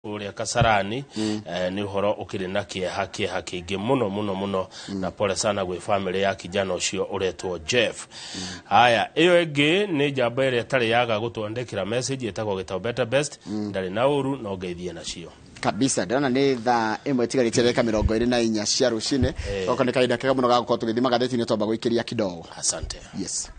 Kũrĩa Kasarani. Nĩ ũhoro ũkĩrĩ na kĩeha, kĩeha kĩingĩ mũno mũno mũno, na pole sana gwĩ family ya kijana ũcio ũretwo Jeff. Haya, ĩyo ĩngĩ nĩ njamba ĩrĩa ĩtarĩ yaga gũtwandĩkĩra message, ĩtagwo Gĩtau Better Best. Ndarĩ na ũru, no ngeithie nacio. Kabisa. Ndĩrona nĩ thaa 1 ĩtigarĩtie ndagĩka 24 cia rũcinĩ. Goko nĩ kahinda kega mũno ga gũkorwo tũgĩthiĩ magathĩti-inĩ, twamba gũikĩria kidogo. Asante. Yes.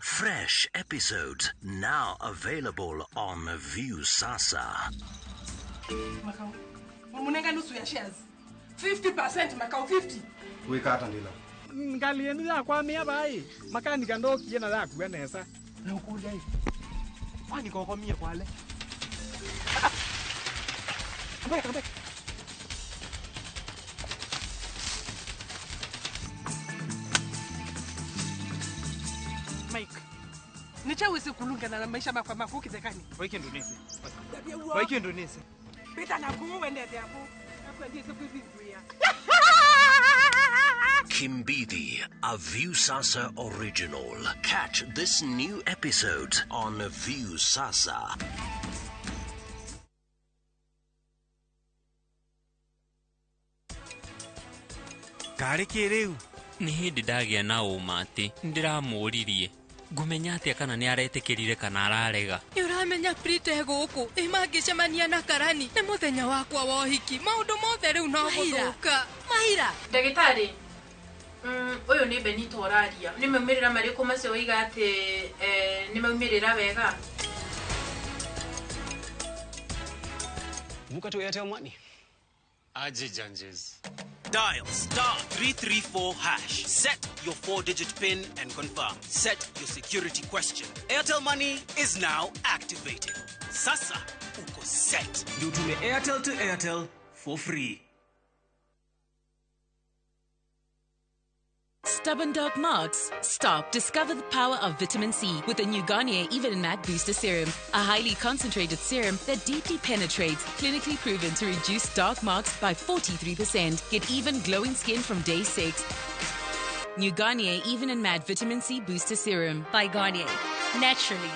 Fresh episodes now available on Viusasa. Makau. Wamunenga nusu ya shares. 50%, Makau, 50. Wikata ndila. Ngali yenu yakwamia bai makanika ndokie na yakua nesa na ukulia i kwani kokomie kwale. Come back, come back. Mike. Nichawezi kulungana na maisha makwa makuki zekani. Waike ndunese. Tabia uo. Waike ndunese. Pita na kuwende yako. Nakwendise kuivinguya. Kimbidi, a Viusasa original. Catch this new episode on Viusasa. Karĩ kĩ rĩu? Nĩ hĩndĩ ndagĩa na ũma atĩ nĩndĩramũririe, ngũmenya atĩa kana nĩ aretĩkĩrire kana ararega? Nĩ ũramenya Prita gũkũ ĩ mangĩcemania na karani nĩ mũthenya wakwa wa ũhiki, maũndũ mothe rĩu no gũthũka. Mahira. Ndagĩtarĩ, ũyũ nĩ Benito ũraria. Nĩ maumĩrĩra marĩkũ macio waiga atĩ nĩ maumĩrĩra wega? Vuka to Airtel Money. Aje Janjes. Dial *334#. Set your 4-digit PIN and confirm. Set your security question. Airtel Money is now activated. Sasa uko set. Ndio tume Airtel to Airtel for free. Stubborn dark marks? Stop. Discover the power of vitamin C with the new Garnier Even and Matte Booster Serum. A highly concentrated serum that deeply penetrates, clinically proven to reduce dark marks by 43%. Get even glowing skin from day 6. New Garnier Even and Matte Vitamin C Booster Serum. By Garnier. Naturally.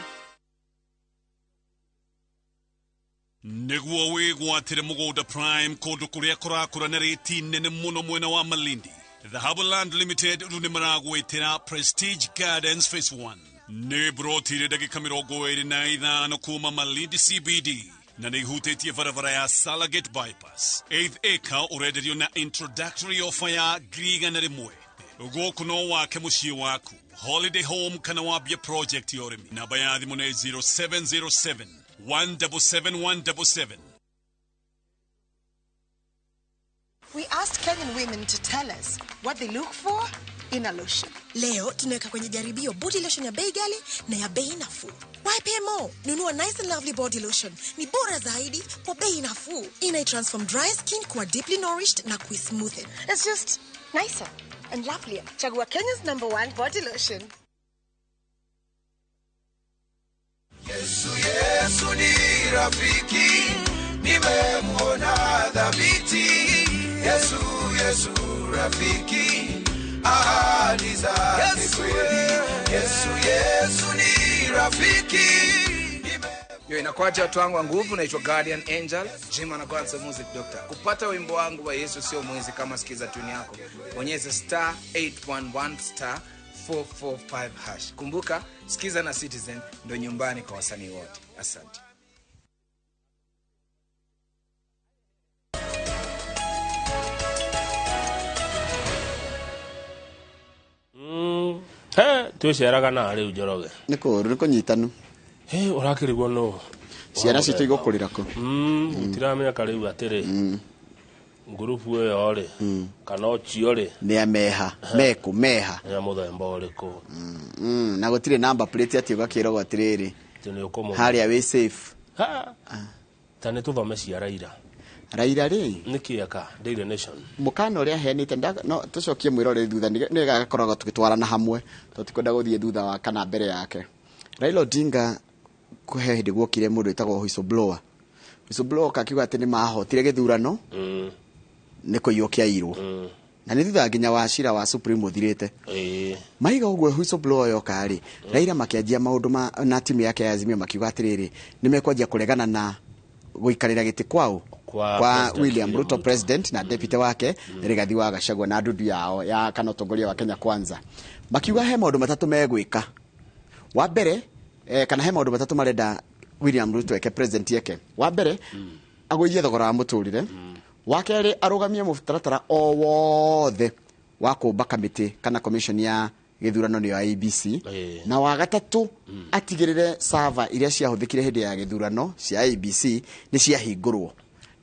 Nĩguo wĩgwatĩre mũgũnda prime kũndũ kũrĩa kũrakũra na rĩti nene mũno mwena wa Malindi, Dhahabu Land Limited rĩu nĩ maragwĩtĩra Prestige Gardens Phase 1. Nĩ broti ĩrĩ ndagĩka 25 kuma Malindi CBD na nĩ ihutĩtie barabara ya Salagate Bypass. Eighth acre ũrenderio na introductory offer ya 100,000. Gũkũ no wake mũciĩ waku, holiday home, kana wambie project ya ũrĩmi. Namba ya thimũ nĩ 0707 177 177. We asked Kenyan women to tell us what they look for in a lotion. Leo tunaweka kwenye jaribio body lotion ya bei ghali na ya bei nafuu. Why pay more? Nunua Nice and Lovely body lotion. Ni bora zaidi kwa bei nafuu. Ina transform dry skin kuwa deeply nourished na kuismoothen. It's just nicer and lovelier. Chagua Kenya's #1 body lotion. Yesu, Yesu ni rafiki, nimemwona dhabiti. Yesu, Yesu rafiki, ahadi zake kweli. Yesu, Yesu ni rafiki. Yo, inakuacha watu wangu wa nguvu, naitwa Guardian Angel, Jim na God's Music Doctor. Kupata wimbo wangu wa Yesu sio mwizi kama sikiza tune yako. Bonyeza *811 *445#. Kumbuka, sikiza na Citizen ndo nyumbani kwa wasanii wote. Asante. He, twĩceraga na rĩu Njoroge. Nĩ kũũru, nĩ kũnyitanu. He, ũrakĩrigwo nũ? Ciana citũ igũkũrĩra kũ? Gũtiramenyeka rĩu atĩrĩ, ngurubu ĩyo rĩ, kana ũcio rĩ, nĩ ameha meku meha. Nĩ a mũthemba ũrĩkũ? Na gũtirĩ number plate atĩ ũgakĩragwo atĩrĩrĩ, Atĩ nĩ ũkũmũ- harĩa wĩ safe. Ha! Ta nĩ tũthome cia Raila. Raila rĩ? Nĩ kĩ eka Daily Nation? Mũkana ũrĩa aheanĩte, no tũcokie mwĩrore thutha, nĩ gakoragwo tũgĩtwarana hamwe, tondũ tikwenda gũthiĩ thutha wa kana mbere yake. Raila Odinga kũhe hĩndĩ guokire mũndũ wĩtagwo whistleblower. Whistleblower akiuga atĩ nĩ mahotire gĩthurano. Nĩ kũiywo kĩairwo na nĩ thutha nginya wa cira wa Supreme ũthirĩte. Maiga ũguo whistleblower yoka rĩ, Raila makĩanjia maũndũ ma na timu yake ya Azimio, makiuga atĩrĩrĩ, nĩ mekwanjia kũregana na gũikarĩra gĩtĩ kwao kwa kwa President William William Ruto president na deputy wake Rigathi wa Gachagua na ndundu yao ya kana ũtongoria wa Kenya Kwanza. Makiuga he maũndũ matatũ megwĩka. Wa mbere, kana he maũndũ matatũ marenda William Ruto eke, president eke. Wa mbere, agũithie thogora wa mũtũrĩre. Wa kerĩ, arũgamie mũtaratara o wothe wa kũmba kamĩtĩ kana commission ya gĩthurano, nĩyo IEBC. Na wa gatatũ, atigĩrĩre server iria ciahũthĩkire hĩndĩ ya gĩthurano cia IEBC nĩ ciahingũrwo.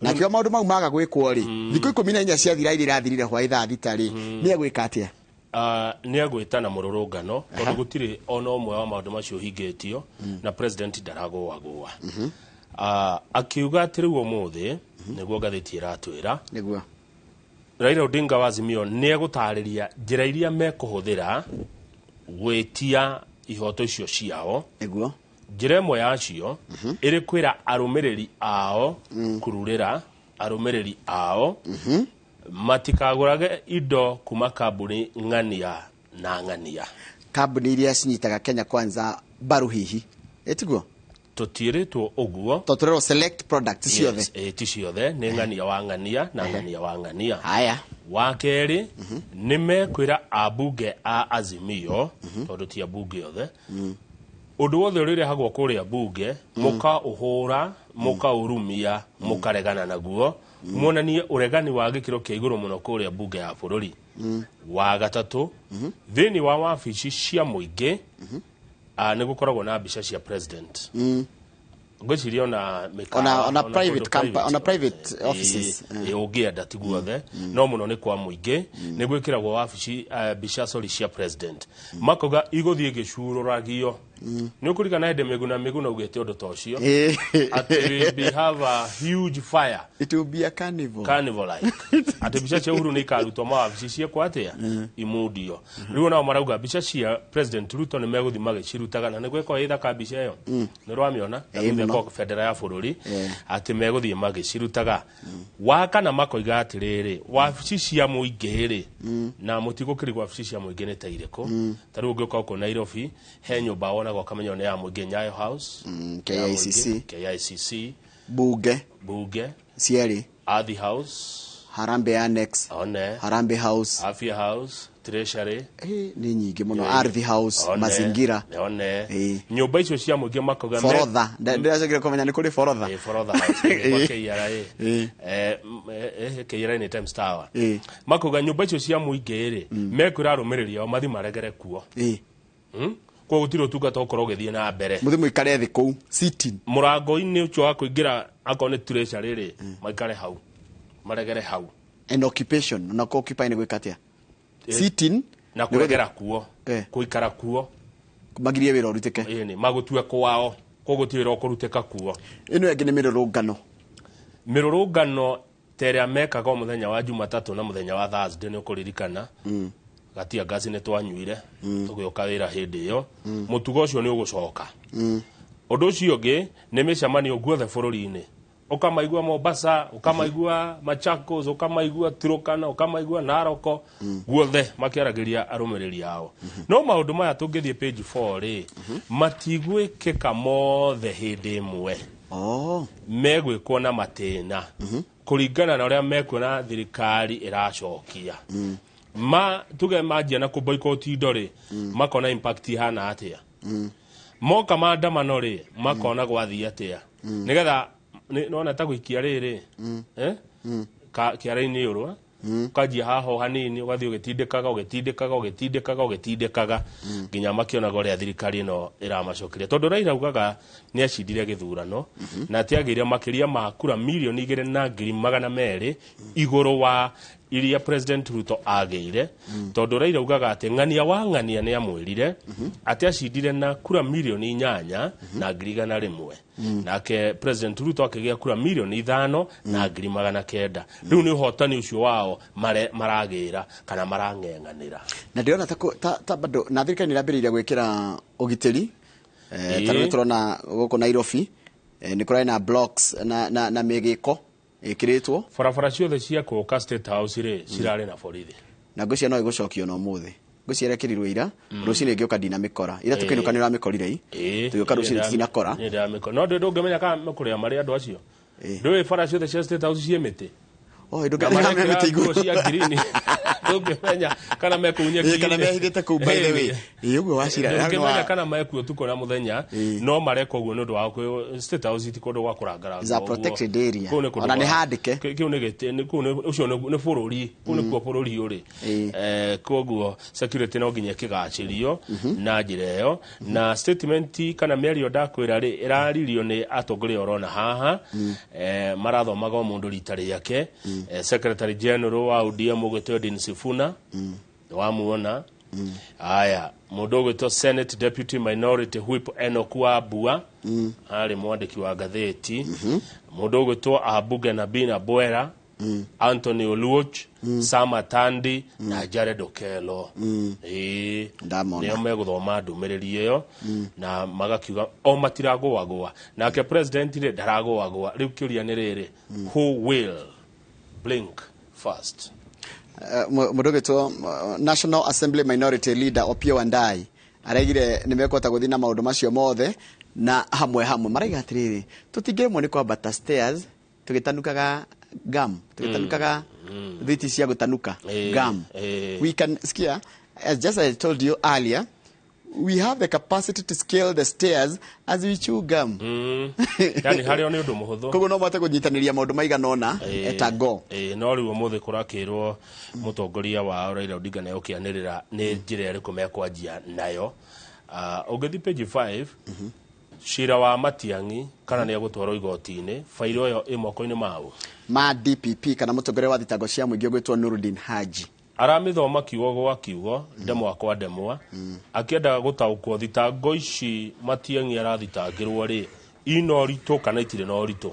Na akiuga maũndũ mau maga gwĩkwo rĩ, thikũ 14 ciathira iria irathirire hwaĩ thaa 6 rĩ, nĩ egwĩka atĩa? Nĩ egwĩtana mũrũrũngano tondũ gũtirĩ ona ũmwe wa maũndũ macio ũhingĩtio na president ndaragũagũa. Akiuga atĩ rĩu ũmũthĩ nĩguo ngathĩti ĩratwĩra nĩguo Raila Odinga wa Azimio nĩ egũtarĩria njĩra iria mekũhũthĩra gwĩtia ihoto icio ciao. Nĩguo Njĩra ĩmwe yacio ĩrĩ kwĩra arũmĩrĩri ao, kururĩra arũmĩrĩri ao matikagũrage indo kuma kambuni ng'ania na ng'ania. Kambuni iria cinyitaga Kenya Kwanza mbaru hihi, ĩtiguo? Tũtiĩrĩtwo ũguo. Tondũ tũrerwo select product ciothe. Yes, ti ciothe, nĩ ng'ania wa ng'ania na ng'ania wa ng'ania. Haya. Wa kerĩ, nĩ mekwĩra ambunge a Azimio, tondũ ti ambunge othe, ũndũ wothe ũrĩrehagwo kũrĩa bunge mũkaũhũra, mũkaũrumia, mũkaregana naguo, muonanie ũregani wa gĩkĩro kĩa igũrũ mũno kũrĩa bunge ya bũrũri. Wa gatatũ, thĩinĩ wa wabici cia mũingĩ nĩ gũkoragwo na mbica cia president. Ngwĩciria ona mĩkawa, ona private kũndũ ona private offices. Ũngĩenda, ti guothe, no mũno nĩ kwa mũingĩ nĩ gwĩkĩragwo wabici, mbica, sorry, cia president. Makauga igũthiĩ igĩcurũragio. Nĩ ũkũririkana hĩndĩ Mĩguna Mĩguna augĩte ũndũ ta ũcio, atĩ we be have a huge fire. It will be a carnival. Carnival like, atĩ mbica cia Uhuru nĩ ikarutwo mawabici ciĩkwo atĩa, imundio. Rĩu nao marauga mbica cia President Ruto nĩ megũthiĩ magĩcirutaga, na nĩ gwĩkorwo ĩthaka mbica ĩyo, nĩ ũramĩona na Ĩĩ, thutha mũno. ĩkorwo bendera ya bũrũri, atĩ megũthiĩ magĩcirutaga. Wa kana, makoiga atĩrĩrĩ, wabici cia mũingĩ rĩ, na mũtigũkĩrigwo wabici cia mũingĩ nĩ ta irĩkũ. Ta rĩu ũngĩũka gũkũ Nairobi, he nyũmba wonaga ũkamenya nĩ ya mũingĩ, Nyayo House ya KICC. mũingĩ, KICC. Bunge. Bunge. Cierĩ. Ardhi House. Harambee Annex. One. Harambee House. Afya House, Treasury. Nĩ nyingĩ mũno. Ardhi House. One. Mazingira. One. Nyũmba icio cia mũingĩ makauga Forodha. Ndĩracokire kũmenya nĩ kũrĩ Forodha. Forodha House nĩ kwa KRA. KRA nĩ Times Tower. Makauga nyũmba icio cia mũingĩ rĩ, mekwĩra arũmĩrĩri ao mathi maregere kuo. Koguo gũtirĩ ũtungata ũkorwo ũgĩthiĩ na mbere. Mũthi mũikare thĩ kũu sitting. Mũrango-inĩ ũcio wa kũingĩra, akorwo nĩ treasury rĩ, maikare hau, maregere hau. And occupation na occupy nĩ gwĩka atĩa? Sitting. Na kũregera kuo, kũikara kuo. Magirie wĩra ũrutĩke. Ĩni magũtue kwao, koguo gũtirĩ wĩra ũkũrutĩka kuo. Ĩno ĩngĩ nĩ mĩrũrũngano. Mĩrũrũngano ta ĩrĩa mekaga o mũthenya wa Jumatatũ na mũthenya wa Thursday, nĩ ũkũririkana gatia ngasi nĩ twanyuire tũgĩũka wĩra hĩndĩ ĩyo, mũtugo ũcio nĩ ũgũcoka. Ũndũ ũcio ũngĩ nĩ mĩcemanio guothe bũrũri-inĩ, ũkamaigua Mombasa, ũkamaigua Machakos, ũkamaigua Turkana, ũkamaigua Naroko, guothe makĩaragĩria arũmĩrĩri ao. No maũndũ maya tũngĩthiĩ page 4 rĩ, matigwĩkĩka mothe hĩndĩ ĩmwe. Megwĩkwo na matĩna kũringana na ũrĩa mekuona thirikari ĩracokia. Ma tuge manjia na kũ indo rĩ, makona impact ihana atĩa. Moka maandamano rĩ, makona gwathiĩ atĩa, nĩgetha nona ta gũikia rĩrĩ, eh? Kĩara-inĩ ũrwa ũkanjia haha o hanini, ũgathiĩ ũgĩtindĩkaga, ũgĩtindĩkaga, ũgĩtindĩkaga, ũgĩtindĩkaga nginya makĩonaga ũrĩa thirikari ĩno ĩramacokeria, tondũ Raila augaga nĩ acindire gĩthurano na atĩ agĩire makĩria ma kura 2,200,000 igũrũ wa iria President Ruto agĩire, tondũ Raila augaga atĩ ng'ania wa ng'ania nĩ amwĩrire atĩ acindire na kura 8,100,000, nake President Ruto akĩgĩa kura 5,900,000. Rĩu nĩ ũhotani ũcio wao maragĩra kana marang'eng'anĩra. Na ndĩrona ta bado na thirikari nĩ ĩrambĩrĩirie gwĩkĩra ũgitĩri, ta rĩu tũrona gũkũ Nairobi, nĩ kũrarĩ na blocks na mĩgĩko. Ĩkĩrĩtwo. Barabara ciothe cia kũũka State House rĩ, cirarĩ na borithi. Na ngwĩciria no ĩgũcokio na ũmũthĩ. Ngwĩciria ĩrekĩrirwo ira, rũcinĩ ngĩũka ndinamĩkora. Ira tũkĩinũka nĩ ũramĩkorire i. Tũgĩũka rũcinĩ tũtinakora. Nĩ ndĩramĩkora. No ndũngĩmenya kana mekũrĩa marĩ andũ acio. Ndũĩ bara ciothe cia State House ciĩ mĩtĩ. Oh, Na ndũngĩmenya marekĩra mĩtĩ igũrũ. nguo cia ngirini. Ndũngĩmenya kana mekũu nyeki-inĩ. Kana mehithĩte kũu, by the way. Ĩĩ, ũguo wacira. Ndũngĩmenya kana mekuo ũtukũ na mũthenya, no mareka ũguo nĩ ũndũ wa State House ti kũndũ gwa kũrangaranga Is a ũguo. protected area. Kũu nĩ kũndũ Ona nĩ handĩke. Kĩu nĩ gĩtĩ, kũu ũcio nĩ bũrũri, kũu nĩkuo bũrũri ũrĩ. Koguo security no nginya ĩkĩgacĩrio na njĩra ĩyo. Na statement kana mĩario ndakwĩra rĩ, ĩraririo nĩ atongoria ũrona haha, marathomaga o mũndũ rita rĩake. Secretary General wa ODM ũgwĩtwo Edwin Sifuna, wamuona. Aya, mũndũ ũgwĩtwo Senate Deputy Minority Whip Enoch Wambua, arĩ mwandĩki wa ngathĩti. Mũndũ ũgwĩtwo Abuge Nabina Bwera, Anthony Oluoch, Sam Atandi na Jared Okello. Ĩĩ, Ndamona. nĩo megũthoma ndũmĩrĩri ĩyo na magakiuga o matiragũagũa. Nake president rĩ, ndaragũagũa. Rĩu kĩũria nĩ rĩrĩ, who will blink first? Mũndũ ũgwĩtwo National Assembly Minority Leader Opiyo Wandayi araigire nĩ mekũhota gũthiĩ na maũndũ macio mothe na hamwe hamwe. Maraiga atĩrĩrĩ, tũtingĩremwo nĩ kwambata stairs tũgĩtanukaga gum, tũgĩtanukaga thiti cia gũtanuka gum. We can skia, as just I told you earlier, we have the capacity to scale the stairs as we chew gum. Yani harĩ o nĩ ũndũ mũhũthũ. Koguo no mahote kũnyitanĩria maũndũ maigana ũna eta go. No rĩu ũmũthĩ kũrakĩrwo mũtongoria wao Raila Odinga nĩ egũkĩanĩrĩra nĩ njĩra ĩrĩkũ mekwanjia nayo. Ũngĩthiĩ page 5, cira wa Matiang'i kana nĩ egũtwarwo igoti-inĩ, bairo ĩyo ĩ moko-inĩ mau ma DPP kana mũtongoria wa thitango cia mũingĩ ũgwĩtwo Nurdin Haji. Aramĩthoma kiugo gwa kiugo, ndemwa kwa ndemwa, akĩenda gũtaũkwo thitango ici Matiang'i arathitangĩrwo rĩ, ina ũritũ kana itirĩ na ũritũ,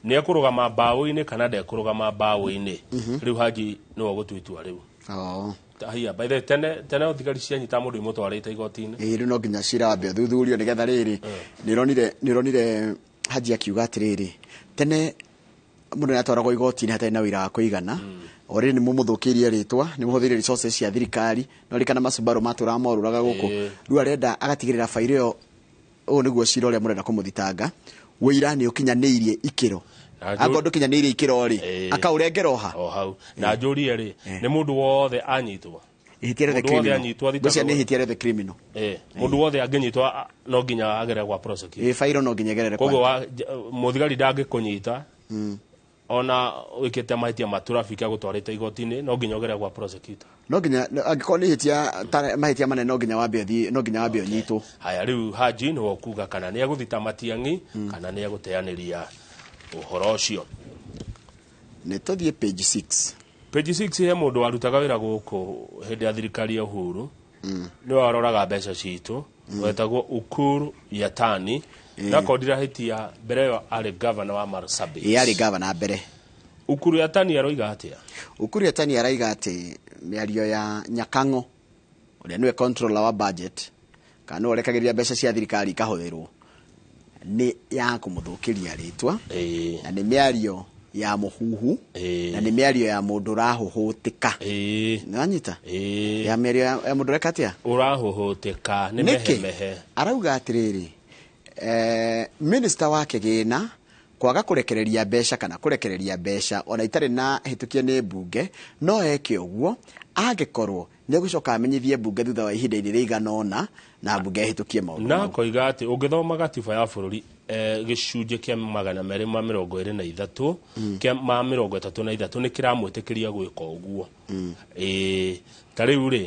nĩ ekũrũgama mbaũ-inĩ kana ndekũrũgama mbaũ-inĩ. Rĩu Haji nĩwe ũgũtua itua rĩu. Haiya, by the way, tene tene thigari cianyita mũndũ imũtwarĩte igoti-inĩ. Ĩĩ, rĩu no nginya cira wambe ũthuthurio nĩgetha rĩrĩ, nĩũronire Haji akiuga atĩrĩrĩ, tene mũndũ nĩatwaragwo igoti-inĩ hatarĩ na wĩira wa kũigana. O rĩrĩ nĩ mũmũthũkĩirie rĩtwa, nĩ mũhũthĩrire resources cia thirikari, no ririkana Masubaru matũraga morũraga gũkũ. Rĩu arenda agatigĩrĩra bairo ĩyo, ũũ nĩguo cira ũrĩa mũrenda kũmũthitanga, wĩira nĩ ũkinyanĩirie ikĩro. Angorwo ndũkinyanĩirie ikĩro rĩ, akaũrengera o ha. O hau. Na njũrie rĩ, nĩ mũndũ wothe anyitwo? Ihĩtia rĩothe Mũndũ wothe criminal. anyitwo Ngwĩciria nĩ athitangagwo. ihĩtia rĩothe criminal. Mũndũ wothe angĩnyitwo no nginya agere gwa prosecutor. Ĩĩ, bairo no nginya ĩgerere Koguo kwa. mũthigari ndangĩkũnyita ona wĩkĩte mahĩtia ma traffic agũtwarĩte igoti-inĩ, no nginya ũgere gwa prosecutor. No nginya angĩkorwo nĩ ihĩtia ta mahĩtia manene, no nginya wambe ũthiĩ, no nginya wambe ũnyitwo. Haya, rĩu Haji nĩwe ũkuga kana nĩ egũthita Matiang'i kana nĩ egũteanĩria ũhoro ũcio. Nĩ tũthiĩ page 6. Page 6, he mũndũ warutaga wĩra gũkũ hĩndĩ ya thirikari ya Uhuru, nĩwe waroraga mbeca citũ, wetagwo Ukur Yatani. Na korwo ndirahĩtia, mbere ĩyo arĩ governor wa Marsabit. Ĩĩ, arĩ governor mbere. Ukur Yatani aroiga atĩa? Ukur Yatani araiga atĩ mĩario ya Nyakang'o, ũrĩa nĩwe controller wa budget, kana nĩwe ũrekagĩrĩria mbeca cia thirikari ikahũthĩrwo, nĩ ya kũmũthũkĩria rĩtwa, na nĩ mĩario ya mũhuhu, na nĩ mĩario ya mũndũ ũrahũhũtĩka. Nĩwanyita? Ya mĩario ya mũndũ ũreka atĩa? Ũrahũhũtĩka nĩ Nĩkĩ? mehemehe. Arauga atĩrĩrĩ, minister wa kĩgĩna kwaga kũrekereria mbeca kana kũrekereria mbeca ona itarĩ na hĩtũkie nĩ mbunge, no eke ũguo angĩkorwo nĩ egũcoka amenyithie mbunge thutha wa ihinda rĩigana ũna na mbunge ĩhĩtũkie maũndũ Na mau. koiga atĩ ũngĩthoma gatiba ya bũrũri, gĩcunjĩ kĩa 223 kĩa ma 33 nĩ kĩramwĩtĩkĩria gwĩka ũguo. Ta rĩu rĩ,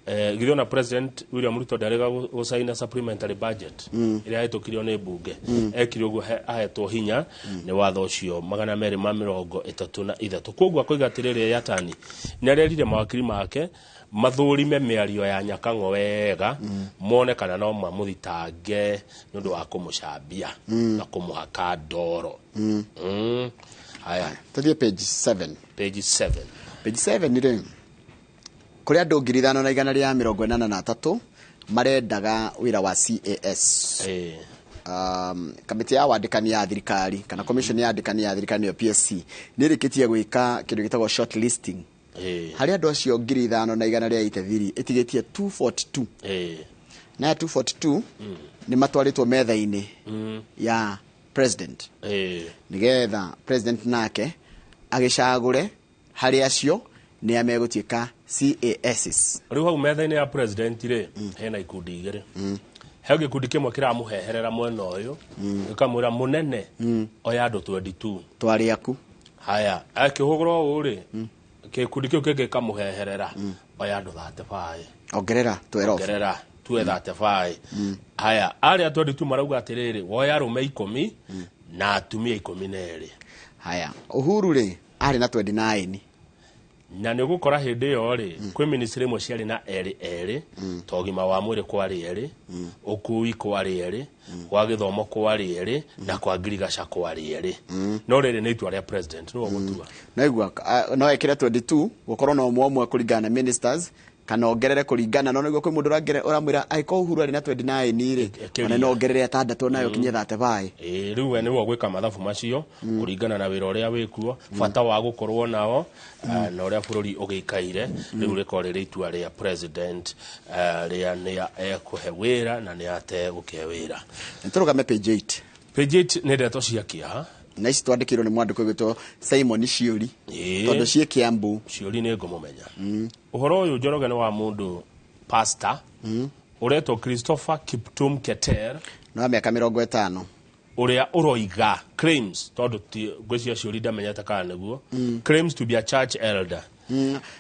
githĩ ona President William Ruto ndarĩga gũcaina supplementary budget ĩrĩa yahĩtũkirio nĩ mbunge? Ekire ũguo ahetwo hinya nĩ watho ũcio 233. Koguo akoiga atĩrĩrĩ, Yatani nĩ arerire mawakiri make mathũrime mĩario ya Nyakang'o wega, mone kana no mamũthitange nĩ ũndũ wa kũmũcambia na kũmũhaka ndoro. Haya. Tũthiĩ page 7. Page 7. Page 7 rĩ, kũrĩ andũ 5183 marendaga wĩra wa CAS. Kamĩtĩ ya wandĩkani ya thirikari kana commission ya andĩkani ya thirikari, nĩyo PSC, nĩ ĩrĩkĩtie gwĩka kĩndũ gĩtagwo short listing harĩ andũ acio 5183, ĩtigĩtie 242. Na ya 242 nĩ matwarĩtwo metha-inĩ ya president nĩgetha president nake agĩcagũre harĩ acio nĩ a megũtuĩka CASs. Rĩu hau metha-inĩ ya president rĩ, hena ikundi igĩrĩ. He gĩkundi kĩmwe kĩramũheherera mwena ũyũ, gĩkamwĩra, "Mũnene, oya andũ 22 twarĩ aku." Haya, akĩhũgũra ũũ rĩ, gĩkundi kĩu kĩngĩ gĩkamũheherera, "Oya andũ 35." Ongerera 12. Ongerera tuwe 35. Haya, arĩa 22 marauga atĩrĩrĩ, woya arũme 10 na atumia 12. Haya, Uhuru rĩ, arĩ na 29. Na nĩ ũgũkora hĩndĩ ĩyo rĩ, kwĩ ministry imwe ciarĩ na erĩ erĩ, ta ũgima wa mwĩrĩ kwarĩ erĩ, ũkui kwarĩ erĩ, gwa gĩthomo kwarĩ erĩ, na kwa ngirigaca kwarĩ erĩ. No rĩrĩ nĩ itua rĩa president, nĩwe ũgũtua. Naigua no ekĩre 22, gũkorwo na ũmwe ũmwe kũringana na ministers, kana ongerere kũringana, no nĩguo kwĩ mũndũ ũramwĩra angĩkorwo Uhuru arĩ na 29 rĩ, Ĩkĩria. ona no ongerere atandatũ nayo kinye 35. Ĩĩ, rĩu we nĩwe ũgwĩka mathabu macio kũringana na wĩra ũrĩa wĩkuo, bata wa gũkorwo nao, na ũrĩa bũrũri ũgĩikaire. Rĩu rĩkorwo rĩrĩ itua rĩa president, rĩa nĩa ekũhe wĩra na nĩa ategũkĩhe wĩra. Nĩtũrũgame page 8. Page 8 nĩ ndeto cia kĩeha. Na ici twandĩkĩirwo nĩ mwandĩko ũgwĩtwo Simon Ciũri, tondũ ciĩ Kiambu. Ciũri nĩ ngũmũmenya. Ũhoro ũyũ, Njoroge, nĩ wa mũndũ pastor ũretwo Christopher Kiptum Keter. Nĩ wa mĩaka 50. Ũrĩa ũroiga, claims, tondũ ngwĩciria Ciũri ndamenyete kana nĩguo, claims to be a church elder.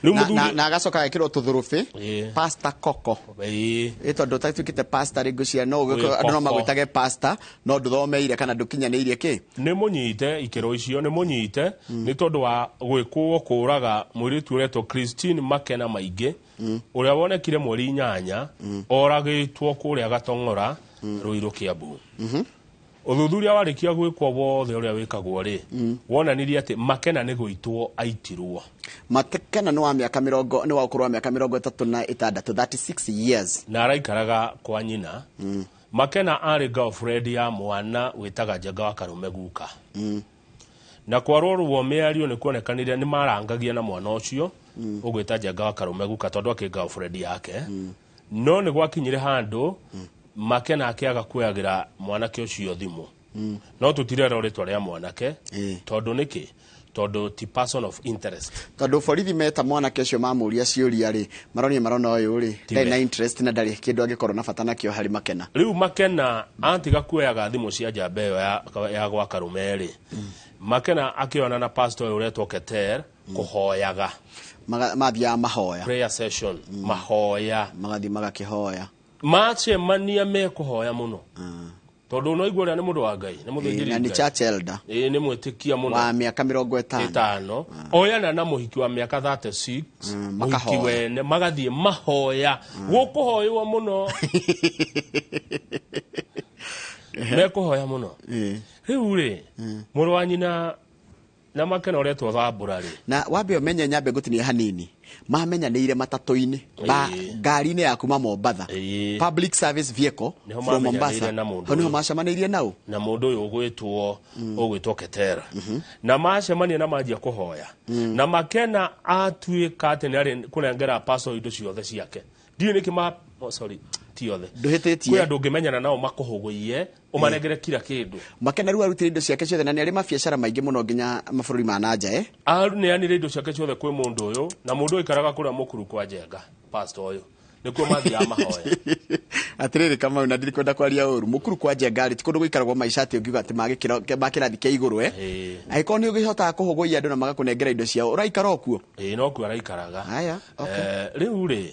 Rĩu Na agacoka agekĩrwo tũthũrũbĩ, Pastor Koko. Ĩ tondũ ũtatuĩkĩte pastor rĩ, ngwĩciria no Gwĩ andũ no Koko. magwĩtage pastor, no ndũthomeire kana ndũkinyanĩirie kĩ. Nĩ mũnyite ikĩro icio, nĩ mũnyite nĩ tondũ wa gwĩkwo kũraga mũirĩtu ũretwo Christine Makena Maingĩ, ũrĩa wonekire mweri 8 oragĩtwo kũrĩa Gatong'ora, Rũirũ, Kiambu. Ũthuthuria warĩkia gwĩkwo wothe ũrĩa wĩkagwo rĩ, wonanirie atĩ Makena nĩ gũitwo aitirwo. Makena nĩ wa mĩaka mĩrongo, nĩ wa ũkũrũ wa mĩaka 36, 36 years. Na araikaraga kwa nyina. Makena arĩ girlfriend ya mwana wĩtaga Njenga wa Karũme guka, na kwarorwo mĩario nĩ kuonekanire nĩ marangagia na mwana ũcio ũgwĩta Njenga wa Karũme guka, tondũ akĩ girlfriend yake. No nĩ gwakinyire handũ Makena akĩaga kuoyagĩra mwanake ũcio thimũ. No tũtirerwo rĩtwa rĩa mwanake. Tondũ nĩkĩ? Tondũ ti person of interest. Tondũ borithi meta mwanake ũcio mamũria ciũria rĩ, maronire marona ũyũ rĩ Tiwe. ndarĩ na interest na ndarĩ kĩndũ angĩkorwo na bata nakĩo harĩ Makena. Rĩu Makena atiga kuoyaga thimũ cia njamba ĩyo ya gwa Karũme rĩ, Makena akĩona na pastor ũyũ ũretwo Keter kũhoyaga. Mathiaga mahoya. Prayer session, mahoya. Magathiĩ magakĩhoya. Macemania mekũhoya mũno, tondũ no igua ũrĩa nĩ mũndũ wa Ngai, nĩ mũthĩnjĩri Na nĩ Ngai. church elder. Ĩĩ, nĩ mwĩtĩkia mũno. Wa mĩaka 50. 50, oyana na mũhiki wa mĩaka 36, mũhiki Makahoya. wene, magathiĩ mahoya, gũkũhoywo mũno, mekũhoya mũno. Rĩu rĩ, mũrũ wa nyina na Makena ũretwo Thambũra rĩ, Na wambe ũmenye, nyambe ngũtinie hanini, mamenyanĩire matatũ-inĩ ngari-inĩ ya kuma Mombatha, public service vehicle. Nĩho from mamenyanĩire Mombasa. na mũndũ Hau nĩho ũyũ. macemanĩirie nau. Na mũndũ ũyũ ũgwĩtwo Ketera, na macemania na manjia kũhoya, na Makena atuĩka atĩ nĩ arĩ kũnengera pastor indo ciothe ciake. Ndiũĩ nĩkĩ ma, oh, sorry, ti othe. Ndũhĩtĩtie. Kwĩ andũ ũngĩmenyana nao makũhũgũiye ũmanengere kira kĩndũ. Makena rĩu arutire indo ciake ciothe, na nĩ arĩ mabiacara maingĩ mũno nginya mabũrũri ma nanja. Aneanire indo ciake ciothe kwĩ mũndũ ũyũ, na mũndũ ũyũ aikaraga kũrĩa mũkuru kwa Njenga, pastor ũyũ, nĩkuo mathiaga mahoya. Atĩrĩrĩ Kamau, na ndirikwenda kwaria ũru, mũkuru kwa Njenga rĩ, ti kũndũ gũikaragwo maica atĩ ũngiuga atĩ ma kĩrathi kĩa igũrũ. Angĩkorwo nĩ ũgĩhotaga kũhũgũiya andũ na magakũnengera indo ciao, ũraikara o kuo. Ĩĩ, no kuo araikaraga. Haya, okay. Rĩu rĩ,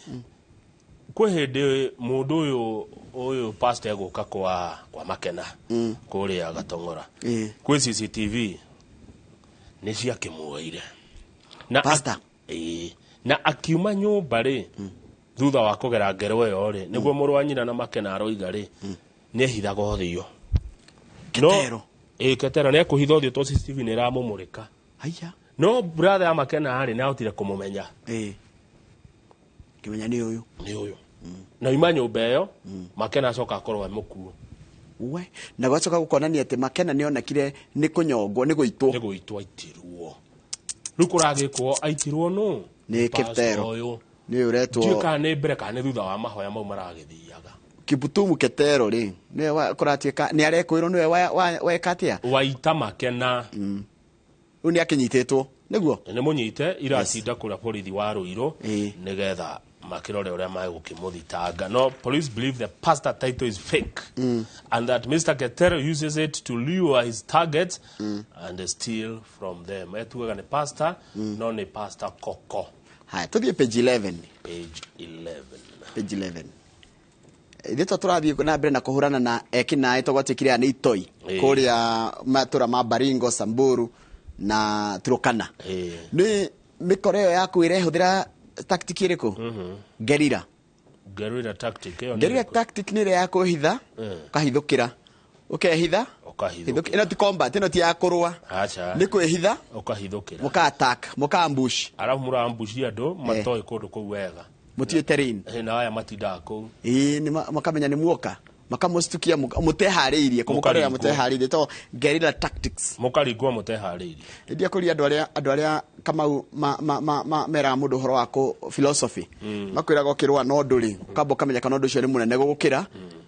kwĩ hĩndĩ mũndũ ũyũ pastor egũka kwa Makena kũrĩa Gatong'ora. Kwĩ CCTV nĩ ciakĩmuoire na Pastor? Ĩĩ, na akiuma nyũmba rĩ, thutha wa kũgera ngero ĩyo rĩ, nĩguo mũrũ wa nyina na Makena aroiga rĩ, nĩ ehithaga ũthiũ. Ketero? Ĩĩ, Ketero nĩ ekũhitha ũthiũ tondũ CCTV nĩ ĩramũmũrĩka. Haya. No brother ya Makena rĩ, nĩ ahotire kũmũmenya. Kĩmenya nĩ ũyũ. Nĩ ũyũ. Na ima nyũmba ĩyo, Makena acoka akorwo e mũkuũ. We na gwacoka gũkonania atĩ Makena nĩ onekire nĩ kũnyongwo, nĩ gũitwo. Nĩ gũitwo aitirwo. Rĩu kũragĩkwo aitirwo nũ? Nĩ Pastor Kiptero. ũyũ. Nĩ ũretwo. Ndiũĩ kana nĩ mbere kana nĩ thutha wa mahoya mau maragĩthiaga. Kibutumu Ketero rĩ, nĩwe kũratuĩka nĩ arekwĩrwo nĩwe weka atĩa. Waita Makena. Rĩu nĩ akĩnyitĩtwo nĩguo. Nĩ mũnyite iracinda kũrĩa borithi wa Ruiru nĩgetha makĩrore ũrĩa magũkĩmũthitanga. No police believe the pastor title is fake and that Mr. Ketero uses it to lure his targets and steal from them. Etuaga nĩ pastor, no nĩ pastor Koko. Haya, tũthiĩ page 11. Page 11. Page 11. Ithuĩ to tũrathiĩ na mbere na kũhũrana na ekinaĩ tũgwatuĩkire aya nĩ itoi kũrĩa matũra ma Baringo, Samburu na Turkana. Nĩ mĩkora ĩyo yaku ĩrehũthĩra tactic ĩrĩkũ? Guerrilla. Guerrilla tactic ĩyo nĩ Guerrilla ĩrĩkũ? tactic nĩ ĩrĩa ya kwĩhitha, ũkahithũkĩra, ũkehitha. Ũkahithũkĩra. Ĩno ti combat, ĩno ti ya kũrũa. Acha. Nĩ kwĩhitha. Ũkahithũkĩra. Mũka attack, mũka ambush. Arabu mũrambuci andũ matoĩ kũndũ kũu wega. Mũtiĩ terrain. Na aya matindaga kũu. Ĩĩ, nĩ makamenya nĩ muoka, makamũcitukia mũteharĩirie, kũmũkorera Mũkaringwo. mũteharĩirie, to guerrilla tactics. Mũkaringwo mũteharĩirie. Ndia kũria andũ arĩa Kamau meraga mũndũ ũhoro wa kũ philosophy. Makwĩraga ũkĩrũa na ũndũ rĩ, ũkamba ũkamenya kana ũndũ ũcio nĩ mũnene gũgũkĩra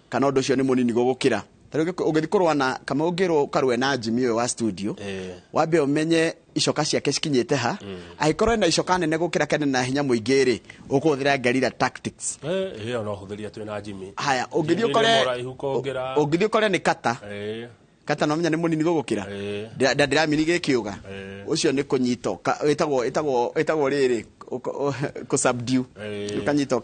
kana ũndũ ũcio nĩ mũnini gũgũkĩra. Ta rĩu ũgĩthiĩ kũrũa na Kamau, ũngĩrwo ũkarũe na Jimmy ũyũ wa studio, wambe ũmenye icoka ciake cikinyĩte ha. Angĩkorwo ena icoka nene gũkĩra kana na hinya mũingĩ rĩ, ũkũhũthĩra guerrilla tactics. Ĩyo no hũthĩria twĩ na Jimmy. Haya, ũngĩthiĩ Jimmy nĩ ũkore mũraihu kũngĩra. Ũngĩthiĩ ũkore nĩ kata kata, no menya nĩ mũnini gũgũkĩra. Ndĩramini gĩkĩũga ũcio nĩ kũnyita, ĩtagwo rĩrĩ kũ subdue. Ũkanyita,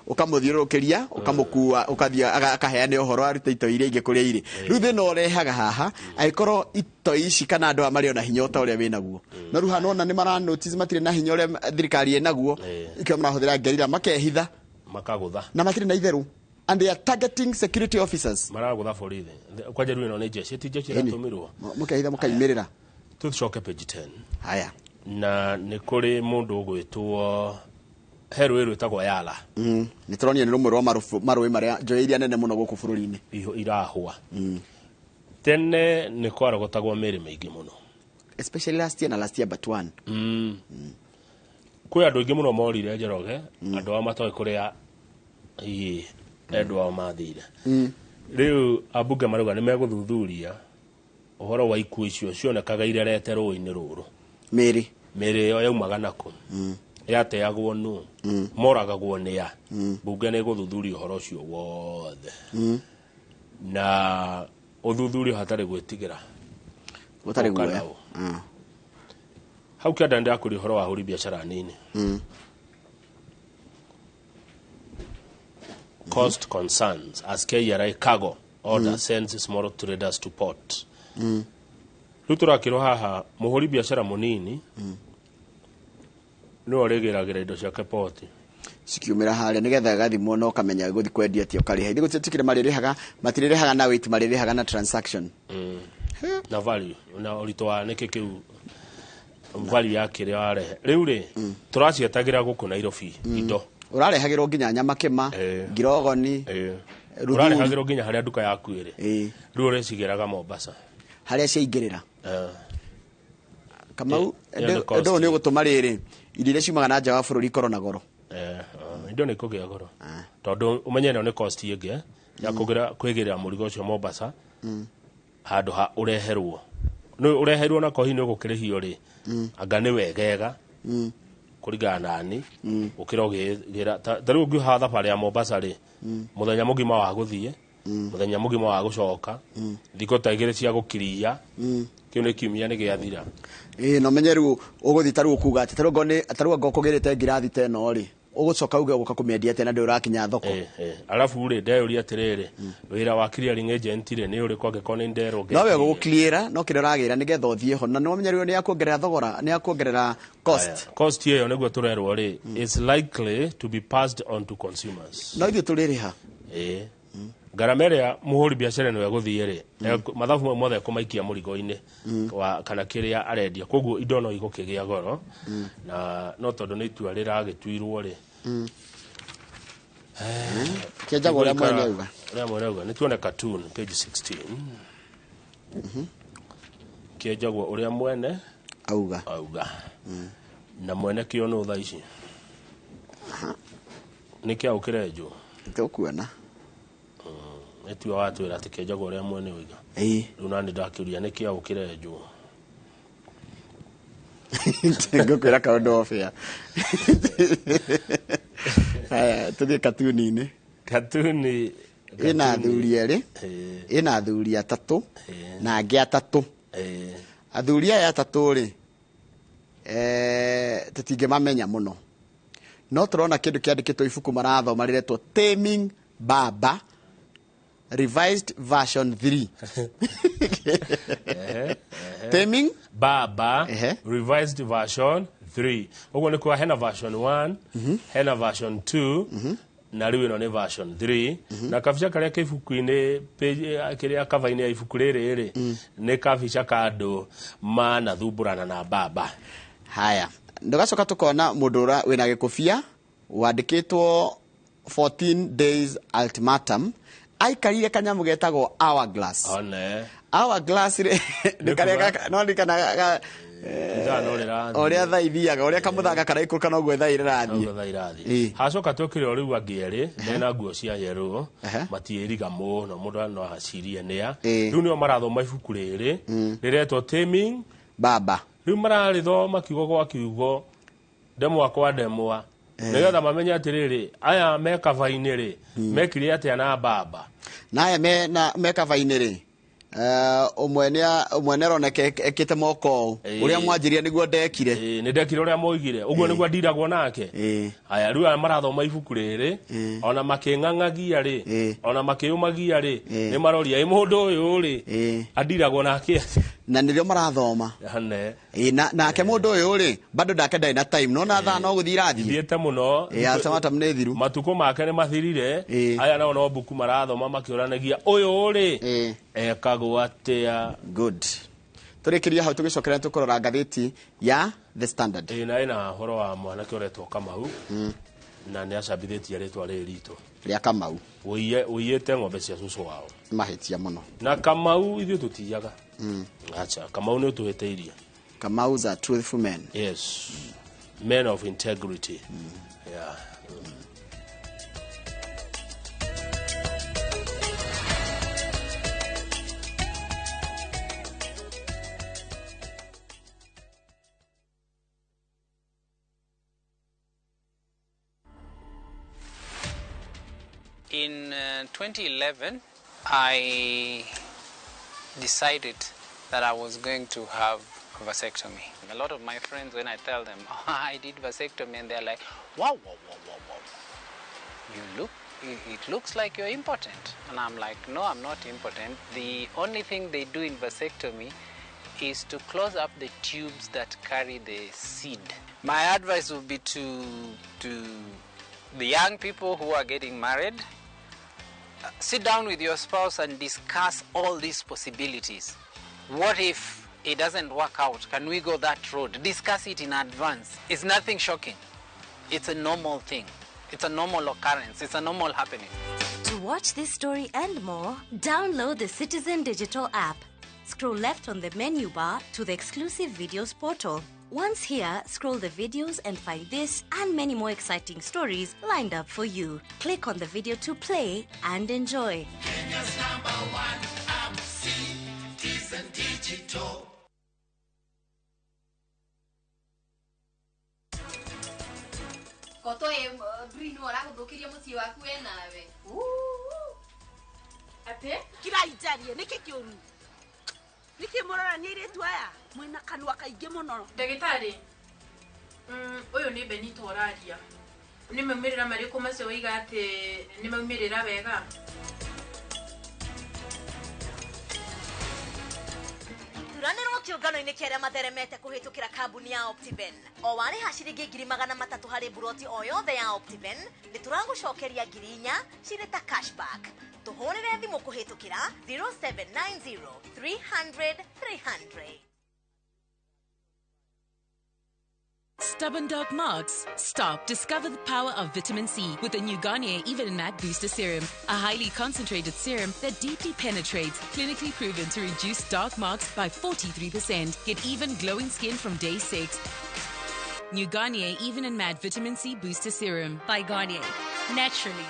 ũkamũthiũrũrũkĩria, ũkamũkua, ũkathiĩ akaheane ũhoro, arute itoi iria ingĩ kũrĩa irĩ. Rĩu thĩna ũrehaga haha, angĩkorwo itoi ici kana andũ aya marĩ ona hinya ota ũrĩa wĩnaguo, no rĩu haha nĩwona nĩ mara notice matirĩ na hinya ũrĩa thirikari ĩnaguo, ikĩo marahũthĩra guerrilla, makehitha. Makagũtha. Na matirĩ na itherũ, and they are targeting security officers. Maragũtha borithi. Kwanja rĩu ĩno nĩ jeshi, ti jeshi Ĩni. ĩratũmirwo. Mũkehitha mũkaimĩrĩra. Tũcoke page 10. Haya. Na nĩ kũrĩ mũndũ ũgwĩtwo, he rũĩ rwĩtagwo Yala. Nĩ tũronio nĩ rũmwe rwa marũĩ marĩa njoĩ iria nene mũno gũkũ bũrũri-inĩ. Irahũa. Tene nĩ kwarogotagwo mĩrĩ mĩingĩ mũno. Especially last year na last year but one. Kwĩ andũ aingĩ mũno morire, Njoroge, andũ ao matoĩ kũrĩa hihi endwa ao mathire. Rĩu ambunge marauga nĩ megũthuthuria ũhoro wa ikuũ icio cionekaga irerete rũĩ-inĩ rũrũ. Mĩrĩ. Mĩrĩ ĩyo yaumaga nakũ? Yateagwo nũ? Moragagwo nĩ a? Mbunge nĩ ĩgũthuthuria ũhoro ũcio wothe na ũthuthuria hatarĩ gwĩtigĩra. Gũtarĩ Ũka guoya. nao. Hau kĩanda ndĩrakũria ũhoro wa ahũri biacara nini. Cost concerns as KRA cargo order sends small traders to port. Rĩu tũrakĩrwo haha mũhũri biacara mũnini nĩwe ũrĩgĩragĩra indo ciake poti. Cikiumĩra harĩa nĩgetha gathimwo na ũkamenya gũthiĩ kwendia atĩa, ũkarĩha. Ithuĩ gũtiĩtĩkĩre marĩrĩhaga, matirĩrĩhaga na weight, marĩrĩhaga na transaction. Na value na ũritũ wa nĩkĩ kĩu, value ya kĩrĩa warehe. Rĩu rĩ, tũracietagĩra gũkũ Nairobi indo. Ũrarehagĩrwo nginya nyama kĩma, ngirogoni, Ruthuri. Ũrarehagĩrwo nginya harĩa nduka yaku ĩrĩ. Rĩu ũrĩcigĩraga Mombasa. Harĩa ciaingĩrĩra. Kamau, Ĩyo nĩ cost. ũndũ ũyũ nĩ ũgũtũma rĩrĩ irio iria ciumaga na nja wa bũrũri ikorwo na goro. Indo nĩ ikũgĩa goro tondũ ũmenye ĩno nĩ cost ĩngĩ ya kũgĩra kwĩgĩrĩra mũrigo ũcio Mombasa handũ ha ũreherwo. Nĩ ũreherwo na kohi nĩ ũgũkĩrĩhio rĩ, anga nĩ wegega kũringana na ni gũkĩra ũgĩra ta rĩu ũngĩoha thabarĩ ya Mombasa rĩ, mũthenya mũgima wa gũthiĩ, mũthenya mũgima wa gũcoka, thikũ ta 2 cia gũkiria, kĩu nĩ kiumia nĩ gĩathira. Ĩĩ, no menye rĩu ũgũthiĩ, ta rĩu ũkuga atĩ ta rĩu anga ũkũgĩrĩte ngirathi ta ĩno rĩ, ũgũcoka uge ũgũka kũmĩendia atĩa na ndũrĩ ũrakinya thoko? Arabu rĩ, ndeyũria atĩrĩrĩ, wĩra wa clearing agent rĩ nĩ ũrĩkũ angĩkorwo nĩ nderwo? No we gũgũcleara no kĩrĩa ũragĩra nĩgetha ũthiĩ ho, na nĩ wamenya rĩu nĩ yakuongerera thogora, nĩ yakuongerera cost. Aya, cost ĩyo nĩguo tũrerwo rĩ is likely to be passed on to consumers. No ithuĩ tũrĩrĩha. Ĩĩ, ngarama ĩrĩa mũhũri biacara ĩno egũthiĩ rĩ, mathabu mau mothe ekũmaikia mũrigo-inĩ wa kana kĩrĩa arendia, koguo indo no igũkĩgĩa goro. Na no tondũ nĩ itua rĩragĩtuirwo rĩ, Kĩenjagwo ũrĩa mwene auga. Ũrĩa mwene auga. Nĩ tuone cartoon page 16. Kĩenjagwo ũrĩa mwene auga. Auga. Na mwene kĩo nũ thaa ici? Nĩ kĩaũ kĩrenjwo? Tũkuona. Nĩtiwe watwĩra atĩ kĩenjagwo ũrĩa mwene oiga. Ĩĩ. Rĩu nani ndakĩũria nĩ kĩaũ kĩrenjwo? Ngũkwĩra kaũndũ off air. Haya, tũthiĩ katuni-inĩ. Katuni. Ĩna athuri erĩ, ĩna athuri atatũ na angĩ atatũ. Athuri aya atatũ rĩ, tũtingĩmamenya mũno. No tũrona kĩndũ kĩandĩkĩtwo ibuku marathoma rĩretwo Taming Baba Revised Version 3. Taming Baba Revised Version 3. Ũguo nĩ kuga hena version 1, hena version 2, na rĩu ĩno nĩ version 3. Na kabica karĩa ke ibuku-inĩ, kĩrĩa cover-inĩ ya ibuku rĩrĩ rĩ, nĩ kabica ka andũ manathumbũrana na baba. Haya, ndũgacoka tũkona mũndũ ũrĩa wĩna gĩkũbia wandĩkĩtwo 14 days ultimatum, aikarire kanyamũ getagwo hourglass. One. Hourglass rĩ, nĩ karĩa no nĩ kana ithaa no rĩrathiĩ. Ũrĩa thaa ithiaga, ũrĩa kamũthanga karaikũrũka noguo thaa irathiĩ. Noguo thaa irathiĩ. Hacoka twĩkĩre o rĩu angĩ erĩ mena nguo cia yerũ, matiĩriga mũno, mũndũ no acirie nĩa. Rĩu nĩo marathoma ibuku rĩrĩ rĩretwo Taming Baba. Rĩu mararĩthoma kiugo gwa kiugo, ndemwa kwa ndemwa, nĩgetha mamenye atĩrĩrĩ, aya me kaba-inĩ rĩ, mekire atĩa na baba. Na aya me kaba-inĩ rĩ, ũmwe nĩ aroneka ekĩte moko ũũ, ũrĩa mwanjirie nĩguo ndekire. Nĩ ndekire ũrĩa moigire, ũguo nĩguo ndiragwo nake. Aya rĩu aya marathoma ibuku rĩrĩ, ona makĩng'ang'agia rĩ, ona makĩũmagia rĩ, nĩ maroria, ĩ mũndũ ũyũ rĩ, andiragwo nake. Na nĩrĩo marathoma. Nake mũndũ ũyũ rĩ, bado ndake ndarĩ na time, no na thaa no gũthiĩ irathiĩ. Ithiĩte mũno. Ultimatum nĩ thiru. Matukũ make nĩ mathirire. Aya nao no mbuku marathoma makĩũranagia, ũyũ rĩ, ekagwo atĩa. Good. Tũrĩkĩria hau tũgĩcokera tũkũrora ngathĩti ya The Standard. Na ĩna ũhoro wa mwanake ũretwo Kamau, na nĩ acambithĩtie rĩtwa rĩrĩ ritũ rĩa Kamau. Ũiyĩte ng'ombe cia cũcũ wao. Mahĩtia mũno. Na Kamau ithuĩ tũtiyaga. Acha, Kamau nĩ ũtũhĩtĩirie. Kamau's are truthful men. Yes. Men of integrity. Yeah. In 2011, I decided that I was going to have a vasectomy. A lot of my friends, when I tell them, oh, I did vasectomy, and they're like, wow, wow, wow, wow, wow. It looks like you're impotent. And I'm like, no, I'm not impotent. The only thing they do in vasectomy is to close up the tubes that carry the seed. My advice would be to the young people who are getting married, sit down with your spouse and discuss all these possibilities. What if it doesn't work out? Can we go that road? Discuss it in advance. It's nothing shocking. It's a normal thing. It's a normal occurrence. It's a normal happening. To watch this story and more, download the Citizen Digital app. Scroll left on the menu bar to the exclusive videos portal. Once here, scroll the videos and find this and many more exciting stories lined up for you. Click on the video to play and enjoy. Kenya's #1 app, Citizen Digital. Kotoe Brino araguthukiria mucii waku we nawe. Ate? Kira ijarie niki kiuru? Niki murorania iritu aya mwina kanua kaingi muno. Ndagitari. Uyu ni Benito ũraria. Nĩ maumĩrĩra marĩkũ macio waiga atĩ nĩ maumĩrĩra wega? Thuranĩrwo kĩũngano-inĩ kĩa arĩa matheremete kũhĩtũkĩra kambuni ya Optiven. O warĩha ciringi 300,000 harĩ buroti o yothe ya Optiven, nĩ tũragũcokeria 4,000 cirĩ ta cashback. Tũhũrĩre thimũ kũhĩtũkĩra 0790 300 300. Stubborn dark marks? Stop. Discover the power of vitamin C with the new Garnier Even Matte Booster Serum, a highly concentrated serum that deeply penetrates, clinically proven to reduce dark marks by 43%. Get even glowing skin from day 6. New Garnier Even and Matte Vitamin C Booster Serum. By Garnier. Naturally.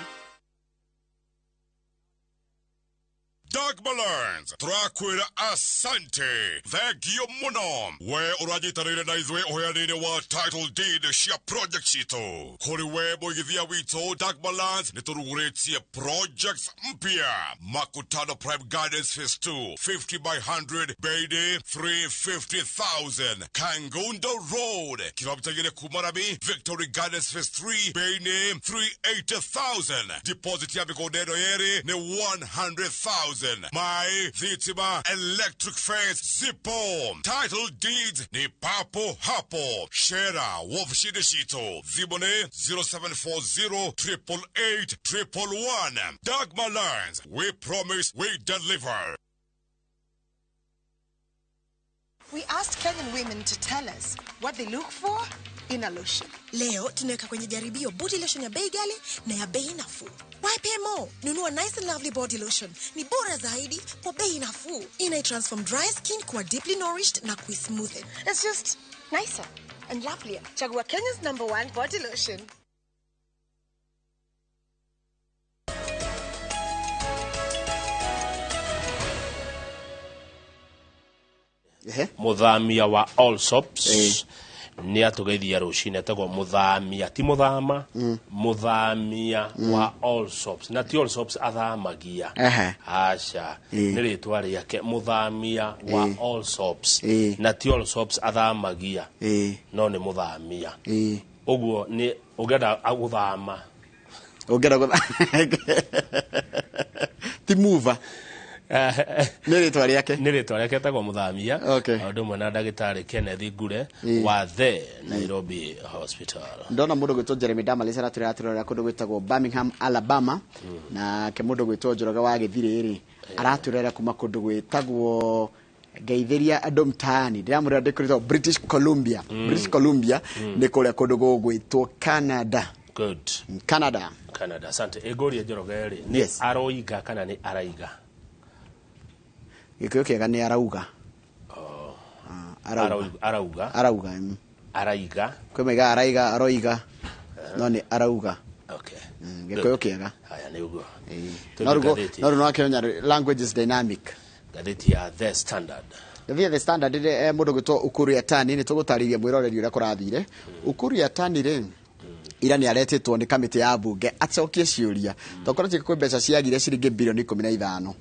Dagmar Learns turakwira asante thengio muno we uranyitanĩire na ithuĩ ũheani-inĩ wa title deed cia project citũ kũrĩ we mũigithia witũ Dagmar Lands nĩ tũrugũrĩtie projects mpya Makutano Prime Gardens Phase 2 50 by 100 bei 350,000 Kangundo Road kilomita igĩrĩ kuma Rami Victory Gardens Phase 3 bei nĩ 380,000 deposit ya mĩgũnda ĩno yerĩ nĩ 100,000 mai thitima electric fence zipo title deeds ni papo hapo shera wofishini citũ thimũ nĩ 0740 888 111 Dagmar Lands, we promise we deliver. We asked Kenyan women to tell us what they look for in a lotion. Leo tunaweka kwenye jaribio body lotion ya bei ghali na ya bei nafuu. YPMO, nunua Nice and Lovely body lotion. Ni bora zaidi kwa bei nafuu. Ina transform dry skin kuwa deeply nourished na kuismoothen. It's just nicer and lovelier. Chagua Kenya's #1 body lotion. Muthamia wa Allsops nä atågeithia rå cinä etagwo muthamia ti muthama muthamia wa Allsops na ti Allsops athamagia aca nä rä twa rä ake muthamia wa Allsops na ti Allsops athamagia no nä muthamia ũguo nä ũngĩenda gũthama ũngĩenda ti mover nä rĩtwa rĩake nä rĩtwa rĩake etagwo Muthamia ũndũ ũmwe na ndagĩtarĩ Kenneth Ngure wa the Nairobi Hospital. Ndona mũndũ gwĩtwo Jeremy Damalis aratwĩra atũrora kũndũ gwĩtagwo Birmingham, Alabama, nake mũndũ gwĩtwo Njoroge wa Gĩthirĩ rĩ aratwĩrora kuma kũndũ gwĩtagwo ngeithĩria andũ mtaani ndĩramwĩra ndĩ kũrĩtwo British Columbia. British Columbia nĩ kũrĩa kũndũ gũgwĩtwo Canada. Good. Canada. Canada. Asante. Ĩngũria Njoroge rĩ nĩ aroiga kana nĩ araiga? Gĩkũyũ kĩega nĩ arauga. Arauga. Arauga. Araiga. Kwĩ maiga araiga aroiga no nĩ arauga. Okay. Gĩkũyũ kĩega. Haya nĩ ũguo. No rĩu no akĩonya language is dynamic. Ngathĩti ya The Standard. Ngathĩti ya The Standard rĩ mũndũ gwĩtwo Ukur Yatani nĩ tũgũtarĩria mwĩroreri ũrĩa kũrathire. Ukur Yatani rĩ ira nĩ aretĩtwo nĩ kamĩtĩ ya bunge acokie ciũria tokorwo kwĩ mbeca ciagire ciringi bilioni 15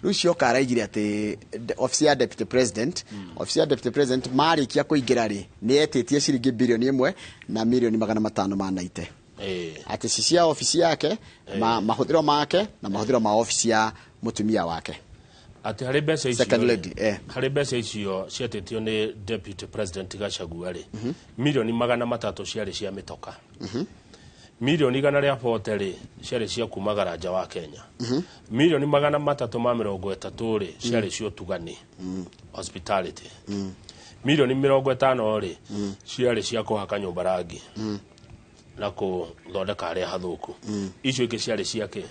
rĩu cioka araigire atĩ office ya deputy president office ya deputy president marĩkia kũingĩra rĩ nĩ etĩtie ciringi bilioni 1 na milioni 590 atĩ ci cia office yake mahũthĩro make na mahũthĩro ma office ya mũtumia wake atĩ harĩ mbeca icio second lady harĩ mbeca icio cietĩtio nĩ deputy president Gachagua rĩ milioni 300 ciarĩ cia mĩtoka milioni 140 rĩ ciarĩ cia kuma garanja wa Kenya milioni 330 rĩ ciarĩ cia ũtugani hospitality milioni 50 rĩ ciarĩ cia kũhaka nyũmba rangi na kũthondeka harĩa hathũku icio ingĩ ciarĩ cia kĩ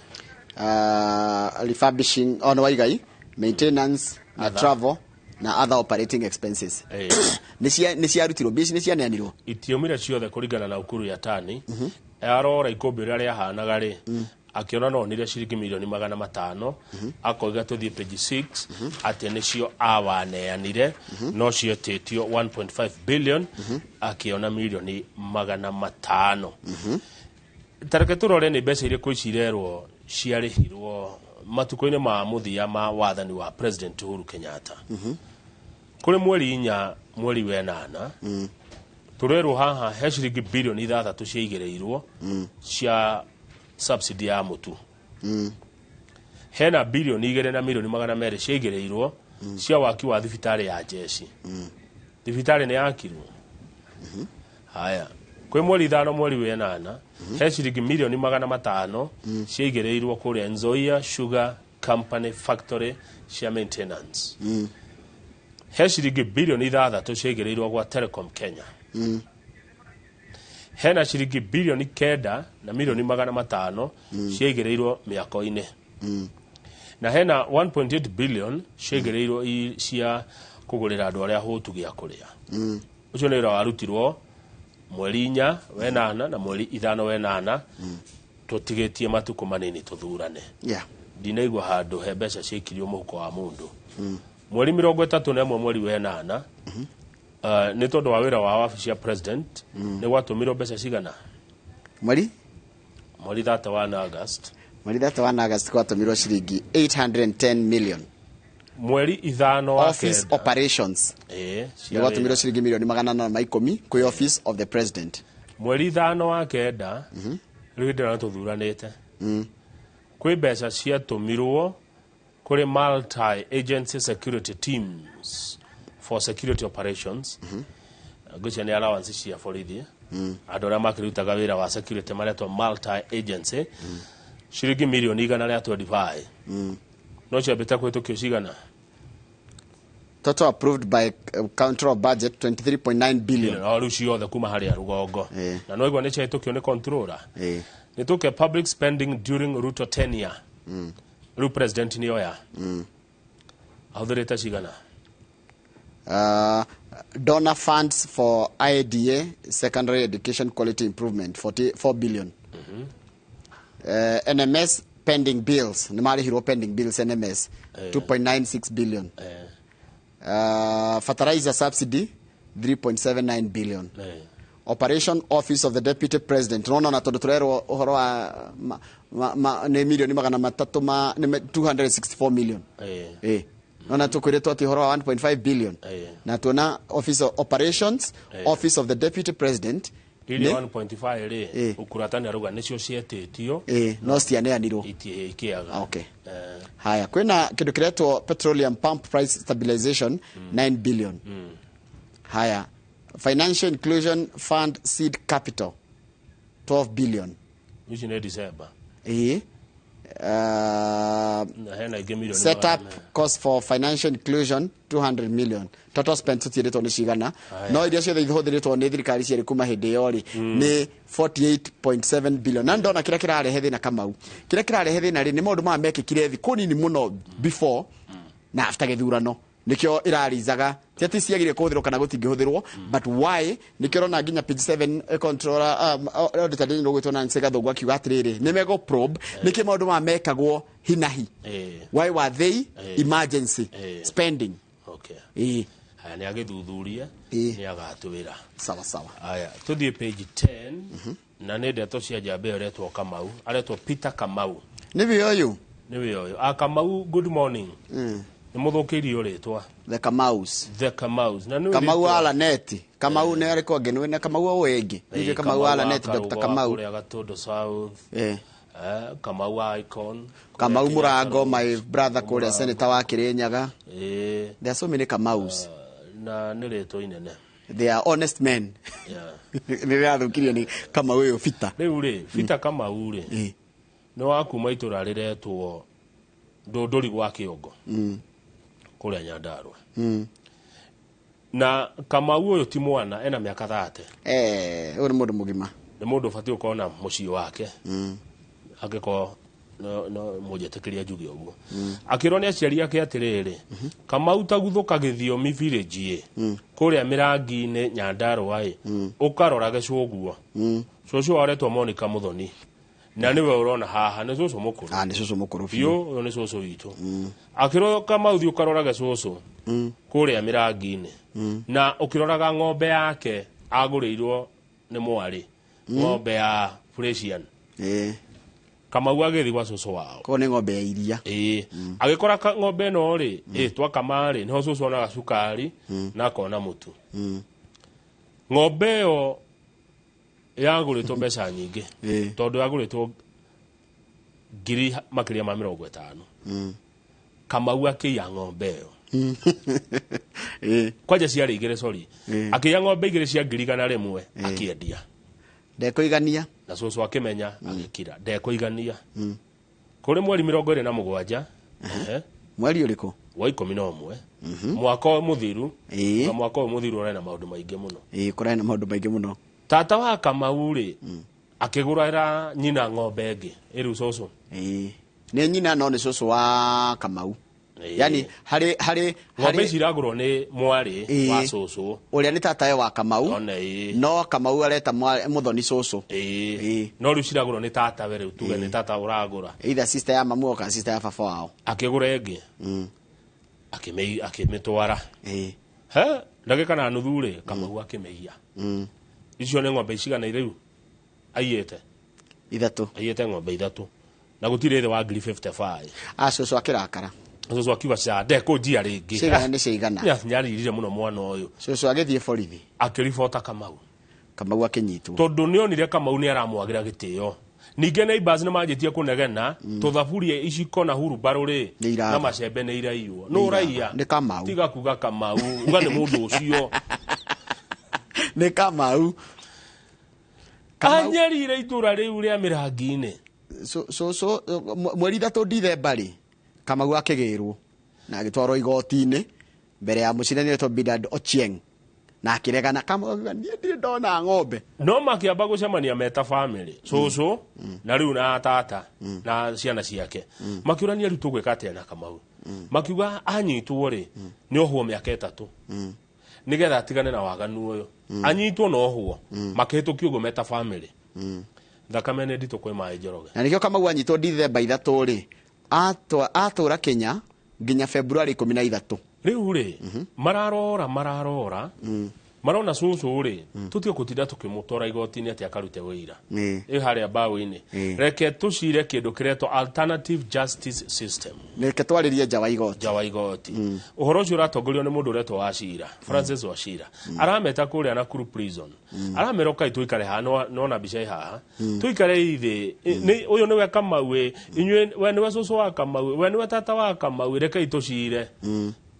refurbishing on waigai maintenance na travel na other operating expenses. Nĩ ciarutirwo mbia ici nĩ cianeanirwo itiumire ciothe kũringana na Ukur Yatani arora ikũmbĩ ũrĩa rĩahanaga rĩ akĩona no onire ciringi milioni 500 akoiga tũthiĩ page 6 atĩ nĩcio awaneanire no cietĩtio 1.5 billion akĩona milioni 500. Tareke tũrore nĩ mbeca irĩkũ ici irerwo ciarĩhirwo matukũ-inĩ ma mũthia ma wathani wa President Uhuru Kenyatta. Kũrĩ mweri 4 mweri wa 8 tũrerwo haha he ciringi bilioni 6 ciaigĩrĩirwo cia subsidy ya mũtu hena bilioni 2 na milioni 200 ciaigĩrĩirwo cia waki wa thibitarĩ ya jeshi. Thibitarĩ nĩ yakirwo. Haya kwĩ mweri 5 mweri wa 8 he ciringi milioni 500 ciaigĩrĩirwo kũrĩa Nzoia Sugar Company Factory cia maintenance. He ciringi bilioni 6 ciaigĩrĩirwo gwa Telecom Kenya. Hena ciringi bilioni 9 na milioni 500 ciaigĩrĩirwo mĩako-inĩ, na hena 1.8 billion ciaigĩrĩirwo cia kũgũrĩra andũ arĩa hũtu gĩa kũrĩa. Ũcio nĩ wĩra warutirwo mweri 4 wenana na mweri 5 wenana, tũtigĩtie matukũ manini tũthurane. Ndinaigua handũ he mbeca ciaikirio mũhuko wa mũndũ. Mweri 31 mweri wenana, nĩ tondũ wa wĩra wa wabici ya president, nĩ gwatũmirwo mbeca cigana? Mweri? Mweri 31 August. Mweri 31 August gwatũmirwo ciringi 810 million. Mweri 5 wa office kenda. Operations. Ĩĩ, cia nĩ gwatũmirwo wĩra. Ciringi milioni 810 kwĩ office of the president. Mweri 5 wa kenda, rĩu hĩndĩ ĩrĩa tũthuranĩte, kwĩ mbeca ciatũmirwo kũrĩ multi agency security teams for security operations. Ngwĩciria nĩ allowance cia borithi, andũ arĩa makĩrutaga wĩra wa security maretwo multi agency, ciringi milioni 125. No ciambĩte kũhĩtũkio cigana? Total approved by control budget 23.9 billion. O rĩu ciothe kuma harĩa rũgongo, na no igua nĩ ciahĩtũkio nĩ controller. Nĩ tũke public spending during Ruto tenure. Rĩu president nĩ oya, ahũthĩrĩte cigana? Donor funds for IDA secondary education quality improvement, 44 billion. NMS pending bills, nĩ marĩhirwo pending bills NMS 2.96 billion. Fertilizer subsidy 3.79 billion. Operation office of the deputy president, nona na tondu turerwo uhoro wa nĩ milioni 300 ma nĩ 264 million. Nona tukwiritwo ati uhoro wa 1.5 billion, na tuona office of operations, office of the deputy president. Iria 1.5 rĩ, Ukurata nĩ arauga nĩcio cietĩtio. No citianeanirwo. Ikĩaga. Okay. Haya, kwina kindu kiretwo petroleum pump price stabilization, 9 billion. Haya, financial inclusion fund seed capital, 12 billion. Ici nĩ December. Na hena ingĩ milioni Set up magana cost for financial inclusion, 200 million. Total spent tutiritwo nĩ cigana. Aya. No iria ciothe ihũthĩrĩtwo nĩ thirikari cierĩ kuma hĩndĩ ĩyo rĩ, nĩ 48.7 billion. Na ndona kĩrĩa kĩrarehe thĩna, Kamau, kĩrĩa kĩrarehe thĩna rĩ, nĩ maũndũ maya mekĩkire thikũ nini mũno before na after gĩthurano, nikio irarizaga ti ati ciagire kũhũthĩrwo kana gũtingĩhũthĩrwo, but why? Nikio ũrona nginya page 7, controller, auditor general gwĩtwo Nancy Gathũngũ akiuga atĩrĩrĩ, nĩ mego probe nĩkĩ maũndũ maya mekagwo hinahi. Why were they emergency spending? Okay. Ĩĩ. Haya, nĩ agĩthuthuria, nĩ agatwĩra. Sawa sawa. Aya, tũthiĩ page 10, na nĩ ndeto cia njamba ĩyo ĩretwo Kamau, aretwo Peter Kamau. Nĩ ũyũ. Nĩwe ũyũ a Kamau, good morning. Nĩ mũthũkĩirio rĩtwa. The Kamaus. The Kamaus, na nĩ Kamau wa Laneti. Kamau nĩ arĩkũ angĩ? Nĩ Kamau wa ũyũ ĩngĩ? Nĩ Kamau wa Laneti, Dr. Kamau. Kũrĩa Gatũndũ South. Kamau wa Icon. Kamau kũrĩa Mũrango, Kenyatta. My brother kũrĩa, senator wa Kirinyaga. There are so many Kamaus. Na nĩ rĩtwa inene. They are honest men. Nĩ rĩrathũkirio nĩ Kamau ũyũ Peter. Rĩu rĩ, Peter Kamau rĩ, nĩ wa kuma itũra rĩretwo Ndũndũri gwa Kĩongo, kũrĩa Nyandarua. Na Kamau ũyũ ti mwana, ena mĩaka 30. Ũyũ nĩ mũndũ mũgima. Nĩ mũndũ ũbatiĩ gũkorwo na mũciĩ wake, angĩkorwo no mũnjĩtĩkĩria njuge ũguo. Akĩrwo nĩ aciari ake atĩrĩrĩ, Kamau, taguthũka gĩthiomi village ĩ kũrĩa mĩrangi-inĩ Nyandarua ĩ, ũkarorage cũguo. Cũcũ waretwo Monica Mũthoni, na nĩwe ũrona haha nĩ cũcũ mũkũrũ. Ah, nĩ cũcũ mũkũrũ. Biũ, ũyũ nĩ cũcũ witũ. Akĩrwo, Kamau, thiĩ ũkarorage cũcũ kũrĩa mĩrangi-inĩ, na ũkĩroraga ng'ombe yake agũrĩirwo nĩ mwarĩ, ng'ombe ya Fresian. Kamau agĩthiĩ gwa cũcũ wao. Koguo nĩ ng'ombe ya iria. Ĩĩ, agĩkora ng'ombe ĩno rĩ, ĩ twakama rĩ, nĩho cũcũ onaga cukari na akona mũtu. Ng'ombe ĩyo yagũrĩtwo mbeca nyingĩ, tondũ yagũrĩtwo ngiri makĩria ma 50. Kamau akĩiya ng'ombe ĩyo. Kwanja ciarĩ igĩrĩ, sorry. Akĩiya ng'ombe igĩrĩ cia ngiri 100, akĩendia. Ndekũigania. Na cũcũ akĩmenya, agĩkira, ndekũigania. Kũrĩ mweri 27, Mweri ũrĩkũ? Wa 11, mwaka ũyũ mũthiru. Na mwaka ũyũ mũthiru ũrarĩ na maũndũ maingĩ mũno. Ĩĩ, kũrarĩ na maũndũ maingĩ mũno. Tata wa Kamau rĩ, akĩgũrĩra nyina ng'ombe ĩngĩ ĩrĩu cũcũ. Ĩĩ. Nĩ nyina no nĩ cũcũ wa Kamau. Yani harĩ harĩ Ng'ombe harĩ ici iragũrwo nĩ mwarĩ Ĩĩ. wa cũcũ. Ũrĩa nĩ tatawe wa Kamau. One ĩĩ. No Kamau areta mũthoni cũcũ. Ĩĩ. No rĩu ciragũrwo nĩ tatawe, rĩu tuge nĩ tata ũragũra. Either sister ya mamu kana sister ya baba wao. Akĩgũra ĩngĩ, akĩmĩtwara. Ĩĩ. He ndagĩka na nuthu rĩ, Kamau akĩmĩiya. Icio nĩ ng'ombe cigana rĩu aiyĩte? Ithatũ. Aiyĩte ng'ombe ithatũ na gũtirĩ thĩ wa ngiri 55. A cũcũ akĩrakara. Cũcũ akiuga ca ndekũnjia rĩngĩ. Cigana nĩ cigana. Nĩaririre mũno mwana ũyũ. Cũcũ agĩthiĩ borithi. Akĩribota Kamau. Kamau akĩnyitwo. Tondũ nĩonire Kamau nĩ aramwagĩra gĩtĩo. Ningĩ neighbors nĩ manjĩtie kũnegena, tũthaburia iciko na hurubarũ rĩ Nĩ iraga. na macembe nĩ iraiywo. Nĩ Nũ iraga. ũraiya? Nĩ Kamau. Tiga kuga Kamau, uga nĩ mũndũ ũcio. Nĩ Kamau. Anyarire itũra rĩu rĩa mĩrangi-inĩ. Cũcũ mweri 3 Dithemba rĩ, Kamau akĩgĩrwo na agĩtwarwo igoti-inĩ mbere ya mũcirani wetwo Bidad Ochieng na akĩregana. Kamau akiuga niĩ ndirĩ ndona ng'ombe. No makĩamba gũcemania meta family, cũcũ na rĩu na tata na ciana ciake, makĩũrania rĩu tũgwĩka atĩa na Kamau. Makiuga anyitwo rĩ, nĩ ohwo mĩaka 3 nĩgetha atigane na waganu ũyũ. Anyitwo na ohwo, makĩhĩtũkio ũguo meta family. Thakame nĩ nditũ kwĩ maĩ Njoroge. Na nĩkĩo Kamau anyitwo Dithemba 3 rĩ, atũra Kenya nginya February 13. Rĩu rĩ, mararora mararora, marona cũcũ rĩ, tũtige gũtinda tũkĩmũtwara igoti-inĩ atĩ akarute wĩira ĩ harĩa mbaũ-inĩ. Reke tũcire kĩndũ kĩretwo alternative justice system. Reke twarĩrie nja wa igoti. Nja wa igoti. Ũhoro ũcio ũratongorio nĩ mũndũ ũretwo Wachira, Francis Wachira. Arameta kũrĩa Nakuru prison, aramera ũkai tũikare haha, nona mbica ĩ haha, tũikare ithĩ. Ũyũ nĩwe Kamau ĩ, inyuĩ we nĩwe cũcũ wa Kamau, we nĩwe tata wa Kamau, rekei tũcire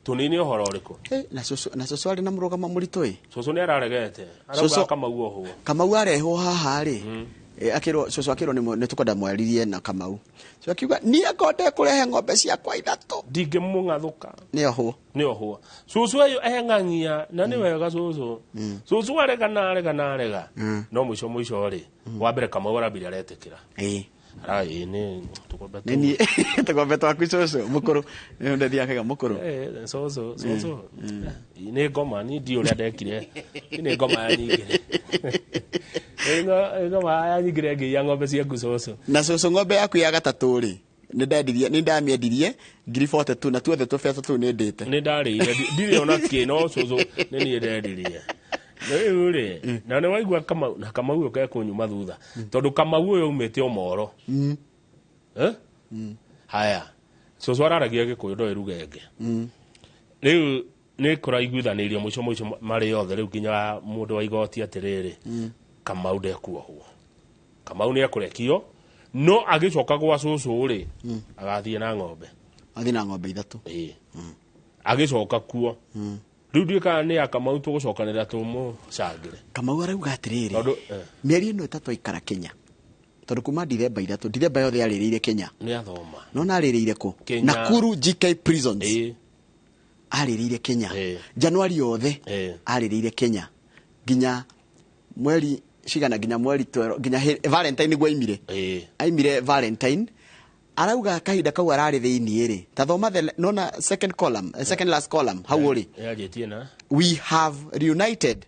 tũnine ũhoro ũrĩkũ. Na cũcũ arĩ na mũrũgamo mũritũ ĩ. Cũcũ nĩ araregete, arauga Kamau ohwo. Kamau arehwo haha rĩ, akĩrwo cũcũ akĩrwo nĩ tũkwenda mwaririe na Kamau. Cũcũ akiuga niĩ akorwo ndekũrehe ng'ombe ciakwa ithatũ ndingĩmũng'athũka. Nĩ ohwo. Nĩ ohwo. Cũcũ ũyũ eng'ang'ia na nĩ wega cũcũ. Cũcũ arega na arega na arega, no mũico mũico rĩ, wa mbere Kamau arambire aretĩkĩra. Ara ĩ nĩ tũgombe Nĩ niĩ tũgombe twaku cũcũ mũkũrũ nĩ ndathiaga kaiga mũkũrũ. Cũcũ cũcũ nĩ ngoma, ni ndiũ ũrĩa ndekire, nĩ ngoma yanyingĩre. Nĩ ngoma yanyingĩre ngĩiya ng'ombe ciaku cũcũ. Na cũcũ ng'ombe yaku ya gatatũ rĩ, nĩ ndendirie, nĩ ndamĩendirie ngiri 42 na tuothe tũbeca tũu nĩ ndĩte. Nĩ ndarĩire, ndirĩ ona kĩ, no cũcũ nĩ niĩ ndendirie. Rĩu rĩ, na nĩ waigua Kamau, na Kamau ũyũ kekũnyuma thutha tondũ Kamau ũyũ aumĩte Omoro. Eh? Haya, cũcũ araragia Gĩkũyũ, ndoĩ ruga ĩngĩ. Rĩu nĩ kũraiguithanĩirio mũico mũico marĩ othe rĩu nginya mũndũ wa igoti atĩrĩrĩ, Kamau ndekuohwo, Kamau nĩ ekũrekio, no agĩcoka gwa cũcũ rĩ, agathiĩ na ng'ombe. Athiĩ na ng'ombe ithatũ. Ĩĩ, agĩcoka kuo rĩu ndiũĩ kana nĩ ya Kamau tũgũcokanĩra tũmũcangĩre. Kamau arauga atĩrĩrĩ, tondũ mĩeri ĩno 3 aikara Kenya, tondũ kuma Dithemba 3, Dithemba yothe arĩrĩire Kenya. Nĩ athoma. Nona arĩrĩire kũ? Kenya. Nakuru GK Prisons. Arĩrĩire Kenya Januari yothe, arĩrĩire Kenya nginya mweri cigana, nginya mweri 12, nginya Valentine nĩguo aimire. Aimire Valentine. Arauga kahinda kau ararĩ thĩiniĩ rĩ, ta thoma the nona second column, second last column hau ũrĩ. Yanjĩtie na we have reunited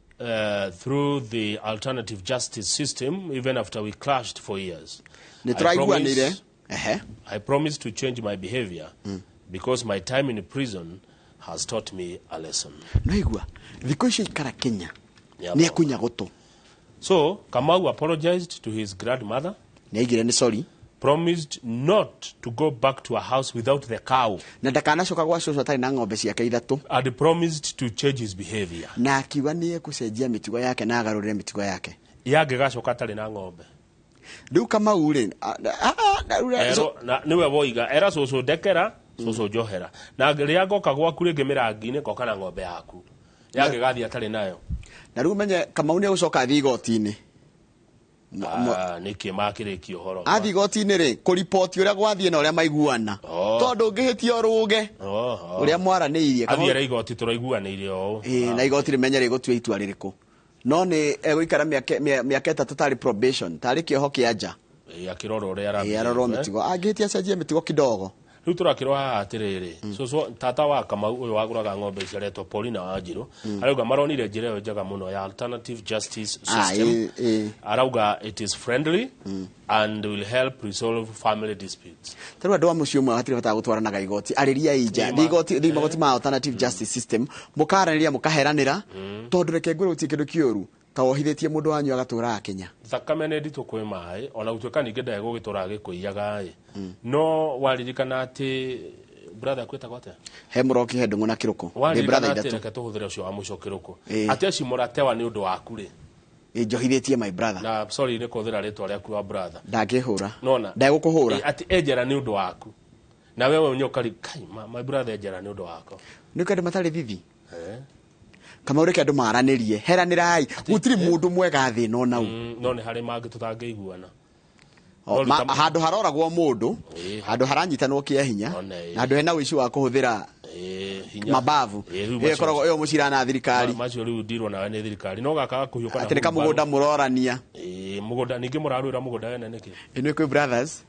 through the alternative justice system even after we clashed for years. Nĩ tũraiguanĩire. Ehe. I promise to change my behavior because my time in prison has taught me a lesson. No igua thikũ icio ikara Kenya nĩ ekunya gũtũ. So Kamau apologized to his grandmother. Nĩ aigire nĩ sorry. Promised not to go back to a house without the cow. Na ndakanacoka gwa cũcũ atarĩ na ng'ombe ciake ithatũ. And promised to change his behavior. Na akiuga nĩ ekũcenjia mĩtugo yake na agarũrĩre mĩtugo yake. Yangĩgacoka atarĩ na ng'ombe. Rĩu Kamau rĩ, Erwo na niwe woiga era cũcũ ndekera, cũcũ njohera, na rĩrĩa ngoka gwaku rĩngĩ mĩrangi-inĩ ngoka na ng'ombe yaku yangĩgathiĩ atarĩ nayo. Na rĩu menye Kamau nĩ egũcoka athiĩ igoti-inĩ. Nĩkĩ makĩrĩkia ũhoro? Athiĩ igoti-inĩ rĩ, kũriboti ũrĩa gwathiĩ na ũrĩa maiguana, tondũ ũngĩhĩtia ũrũge ũrĩa mwaranĩirie. Athiĩ era igoti tũraiguanĩire ũũ. Ĩĩ, na igoti rĩmenye rĩgũtua itua rĩrĩkũ. No nĩ egũikara mĩaka 3 tarĩ probation, tarĩ kĩoho kĩa nja. Akĩrorwo ũrĩa Ĩ, arorwo mĩtugo. Angĩhĩtia acenjie mĩtugo kidogo. Rĩu tũrakĩrwo haha atĩrĩrĩ, cũcũ tata wa Kamau ũyũ wagũraga ng'ombe ici aretwo Paulina Wanjirũ, arauga maronire njĩra ĩyo njega mũno ya alternative justice system. Arauga it is friendly and will help resolve family disputes. Tarĩu andũ a mũciĩ ũmwe hatirĩ bata wa gũtwaranaga igoti, arĩriai nja. Ĩ, Thiĩ magoti ma alternative justice system, mũkaranĩria mũkaheranĩra, tondũ reke ngwĩre gũtirĩ kĩndũ kĩũru ta wohithĩtie mũndũ wanyu agatũra akinya. Thakame nĩ nditũ kwĩ maĩ, ona gũtuĩka ningĩ ndegũgĩtũra agĩkũiyaga ĩ, no waririkana atĩ brother kwĩtagwo atĩa? He mũroki, he ndũng'ũ na kĩrũkũ. Ndĩ Waririkana brother atĩ ithatũ. reke tũhũthĩre ũcio wa mũico kĩrũkũ, Ĩ. atĩ aci mũratewa nĩ ũndũ waku rĩ. Ĩ, njohithĩtie my brother. Na sorry nĩ kũhũthĩra rĩtwa rĩaku wa brother. Ndangĩhũra. Nona Ndegũkũhũra. Ĩ, atĩ enjera nĩ ũndũ waku na wewe ũnyoka kai my brother enjera nĩ ũndũ wakwa. Nĩ ũkĩ andũ matarĩ thithi? Eh. Kamau, reke andũ maranĩrie, heranĩrai, gũtirĩ mũndũ mwega thĩ ĩno nau. No nĩ harĩ mangĩ tũtangĩiguana. O, No ruta- handũ haroragwo mũndũ, Ĩ. handũ haranyitanwo kĩa hinya, One, ĩ. na handũ hena ũici wa kũhũthĩra Ĩ, hinya. mabavu. Ĩ, rĩu Ĩyo ĩkoragwo ĩyo mũcira na thirikari. Macio rĩu ndirwo nawe nĩ thirikari no gaka kũhiũka na Atĩ nĩ kamũgũnda mũrorania. Ĩ, mũgũnda ningĩ mũrarũĩra mũgũnda wene nĩkĩ? Ĩno kwĩ brothers,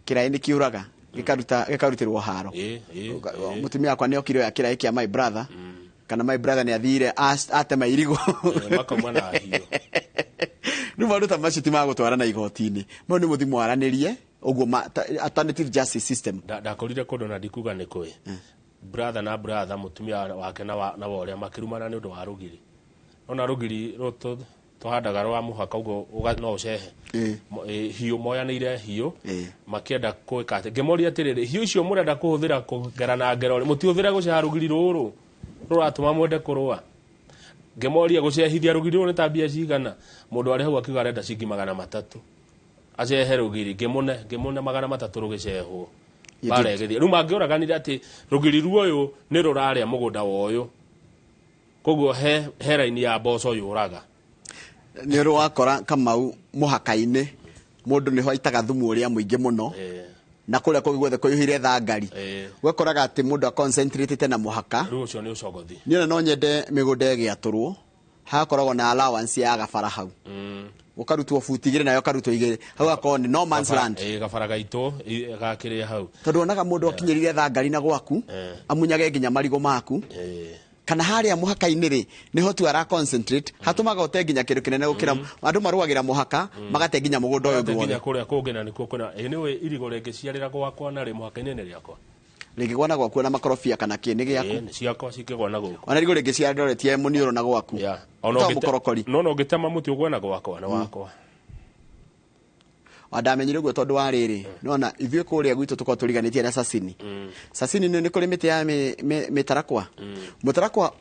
kĩraĩ nĩ kĩũraga, gĩkaruta gĩkarutĩrwo haro. Ĩ, ĩ, ĩ. Mũtumia wakwa nĩ okire oya kĩraĩ kĩa my brother, kana my brother nĩ athire atema irigũ. Ĩ, makauma na hiũ. Rĩu maũndũ ta macio ti magũtwarana igoti-inĩ, mau nĩ mũthi mwaranĩrie ũguo alternative justice system. Ndakorire kũndũ na ndikuga nĩ kũĩ, brother na brother, mũtumia wake na wa ũrĩa makĩrumana nĩ ũndũ wa rũgiri. Nona rũgiri rũtũ tũhandaga rwa mũhaka ũguo no ũcehe. Hiũ moyanĩire hiũ, makĩenda gwĩka atĩ ngĩmoria atĩrĩrĩ, hiũ icio mũrenda kũhũthĩra kũgera na ngero rĩ, mũtihũthĩre gũceha rũgiri rũrũ rũratũma mwende kũrũa. Ngĩmoria gũcehithia rũgiri rũrũ nĩ ta mbia cigana, mũndũ arĩ hau akiuga arenda ciringi 300 acehe rũgiri. Ngĩmũne 300 rũgĩcehwo, mbara ĩgĩthira. Rĩu mangĩũraganire atĩ rũgiri ruoyũ nĩ rũrarĩa mũgũnda wa ũyũ, koguo he raini ya mboco yũraga. Nĩ ũrĩ wakora Kamau mũhaka-inĩ mũndũ nĩho aitaga thumu ũrĩa mũingĩ mũno, na kũrĩa kũngĩ guothe kũiyũire thangari, ũgakoraga atĩ mũndũ aconcentratĩte na mũhaka. Rĩu ũcio nĩ ũcogothi. Niĩ ona no nyende mĩgũnda ĩgĩatũrwo hagakoragwo na allowance ya gabara hau, ũkarutwo buti 2 nayo ũkarutwo 2 hau, gakorwo nĩ no man's land. Ĩ, gabara gaitũ gakĩrĩa hau. Tondũ wonaga mũndũ akinyĩrire thangari na gwaku, amunyage nginya marigũ maku, kana harĩa mũhaka-inĩ rĩ nĩho tu ara concentrate, hatũmaga ũte nginya kĩndũ kĩnene gũkĩra andũ marũagĩra mũhaka, magate nginya mũgũnda ũyũ Magate ũngĩ nginya wothe. kũrĩa kũngĩ na nĩkuo kwĩna ĩ nĩũĩ irigũ rĩngĩciarĩra gwakwa na rĩ mũhaka-inĩ nĩ rĩakwa. Rĩngĩgwa na gwaku na makorobia kana kĩ nĩ gĩaku. Ĩ, nĩ ciakwa cingĩgwa na gũkũ. Ona irigũ rĩngĩciara ndoretie mũniũrũ na gwaku. Ona Ta mũkorokori. No ũngĩtema mũtĩ ũgwe na gwakwa nĩ wakwa. Ndamenyire ũguo tondũ wa rĩrĩ, nona ithuĩ kũrĩa gwitũ tũkoragwo tũriganĩtie na Sasini. Sasini nĩ kũrĩ mĩtĩ ya mĩtarakwa. Mũtarakwa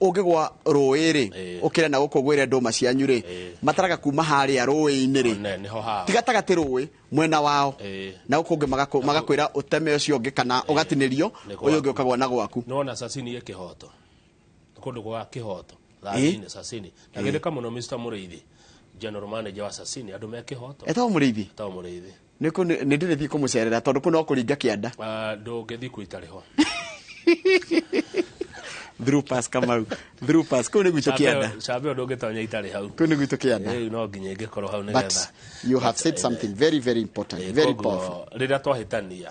ũngĩgwa rũĩ rĩ, ũkĩre na gũkũ ũgwĩre ndũma cianyu rĩ, mataraga kuma harĩa rũĩ-inĩ rĩ, One, nĩho hao. ti gatagatĩ rũĩ, mwena wao na gũkũ ũngĩ magakwĩra ũteme ũcio ũngĩ kana ũgatinĩrio Nĩ ũyũ ũngĩ gwaku. ũkagwa na gwaku. Nona Sasini ĩ kĩhoto. Nĩ kũndũ gwa kĩhoto. Thathinĩ Sasini. Ndagĩrĩka mũno Mr. Mũrĩithi, general manager wa Sasini, andũ me kĩhoto. Etagwo Mũrĩithi? Etagwo Mũrĩithi. Nĩ nĩ ndĩrĩthiĩ kũmũcerera tondũ kũ no kũringa kĩanda. Ndũngĩthiĩ kuo itarĩ ho. Through pass, Kamau, through pass, kũu nĩ gwitũ kĩanda. Cabe ndũngĩtonya itarĩ hau. Kũu nĩ gwitũ kĩanda. Rĩu no nginya ingĩkorwo hau But nĩgetha. you have said something very very important, very powerful. Rĩrĩa twahĩtania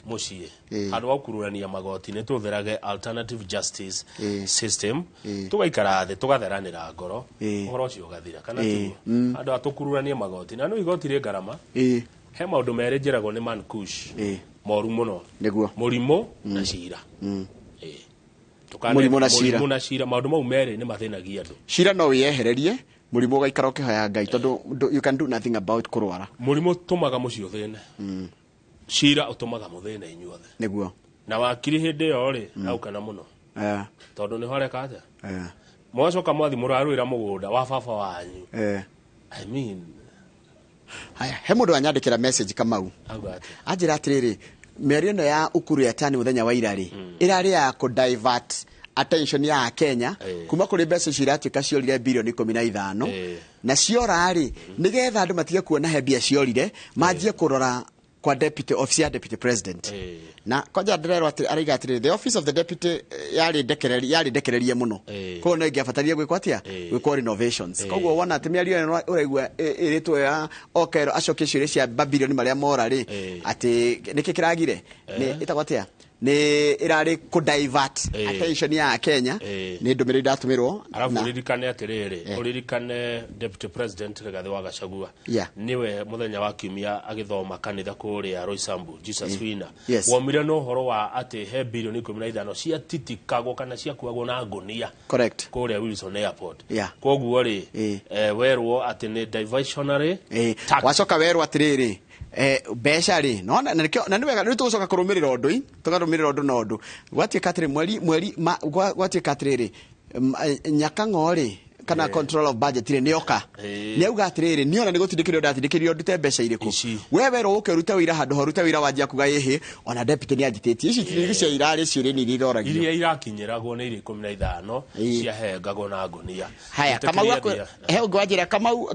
mũciĩ, handũ wa gũkururania magoti nĩ tũhũthĩrage alternative justice system, tũgaikara thĩ tũgatheranĩra ngoro, ũhoro ũcio ũgathira kana tiguo? Handũ ha tũkururanie magoti, na no igoti rĩ ngarama. He maũndũ merĩ njĩragwo nĩ man kush moru mũno. Nĩguo. Mũrimũ na cira. Mũrimũ na cira. Mũrimũ na cira, maũndũ mau merĩ nĩ mathĩnagia andũ. Cira no wĩyehererie, mũrimũ ũgaikara ũkĩhoya Ngai tondũ you can do nothing about kũrwara. Mũrimũ ũtũmaga mũciĩ ũthĩne, cira ũtũmaga mũthĩne inyuothe. Nĩguo. Na wakiri hĩndĩ ĩyo rĩ aukana mũno, tondũ nĩho areka atĩa, mwacoka mwathi mũrarũĩra mũgũnda wa baba wanyu. I mean, Haya, he mũndũ wanyandĩkĩra message, Kamau. Auga atĩa? Anjĩra atĩrĩrĩ, mĩario ĩno ya Ukuru ya tani mũthenya wa ira rĩ, ĩrarĩ ya kũ divert attention ya Kenya kuma kũrĩ mbeca icio iratuĩka ciorire bilioni 15, na ciora rĩ, nĩgetha andũ matige kuona he mbia ciorire, manjie kũrora Kwa deputy office ya deputy president na kwanja ndĩrerwo atĩ araiga atĩrĩrĩ, the office of the deputy yarĩ ndekererie mũno, koguo no ĩngĩabatarie gwĩkwo atĩa, gwĩkwo renovations. Koguo wona atĩ mĩario ĩno ũraigua ĩrĩtwo ya Okello acokie ciũria cia mabilioni marĩa mora rĩ, atĩ nĩkĩ kĩragire, nĩ ĩtagwo atĩa, nĩ ĩrarĩ kũ divert attention ya Kenya. Nĩ ndũmĩrĩri ndatũmĩrwo. Arabu ũririkane atĩrĩrĩ, ũririkane deputy president Rigathĩ wa Gachagua niwe mũthenya wa kiumia agĩthoma kanitha kũrĩa Roysambu Jesus Winner womire na ũhoro wa atĩ he bilioni 15 ciatitikagwo kana ciakuagwo na ngũnia kũrĩa Wilson Airport. Koguo rĩ, werwo atĩ nĩ diversionary. Wacoka werwo atĩrĩrĩ, mbeca rĩ no na nĩkĩo na nĩ wega rĩu tũgũcoka kũrũmĩrĩra ũndũ i tũkarũmĩrĩra ũndũ na ũndũ gwatuĩka atĩrĩ mweri mweri gwatuĩka atĩrĩrĩ, Nyakang'o rĩ kana control of budget rĩ nĩoka nĩauga atĩrĩrĩ, niona nĩ gũtindĩkĩrio ndatindĩkĩrio ndute mbeca irĩkũ. We werwo ũke ũrute wĩra handũ ha ũrute wĩra wanjia kuga ĩhĩ ona deputy nĩ anjĩtĩtie ici mm. cia irarĩ ciũria nĩ iria iroragio iria irakinyĩragwo nĩ iria 15 ciahengagwo na ngũnia. Haya, Kamau he ũngĩ wanjĩra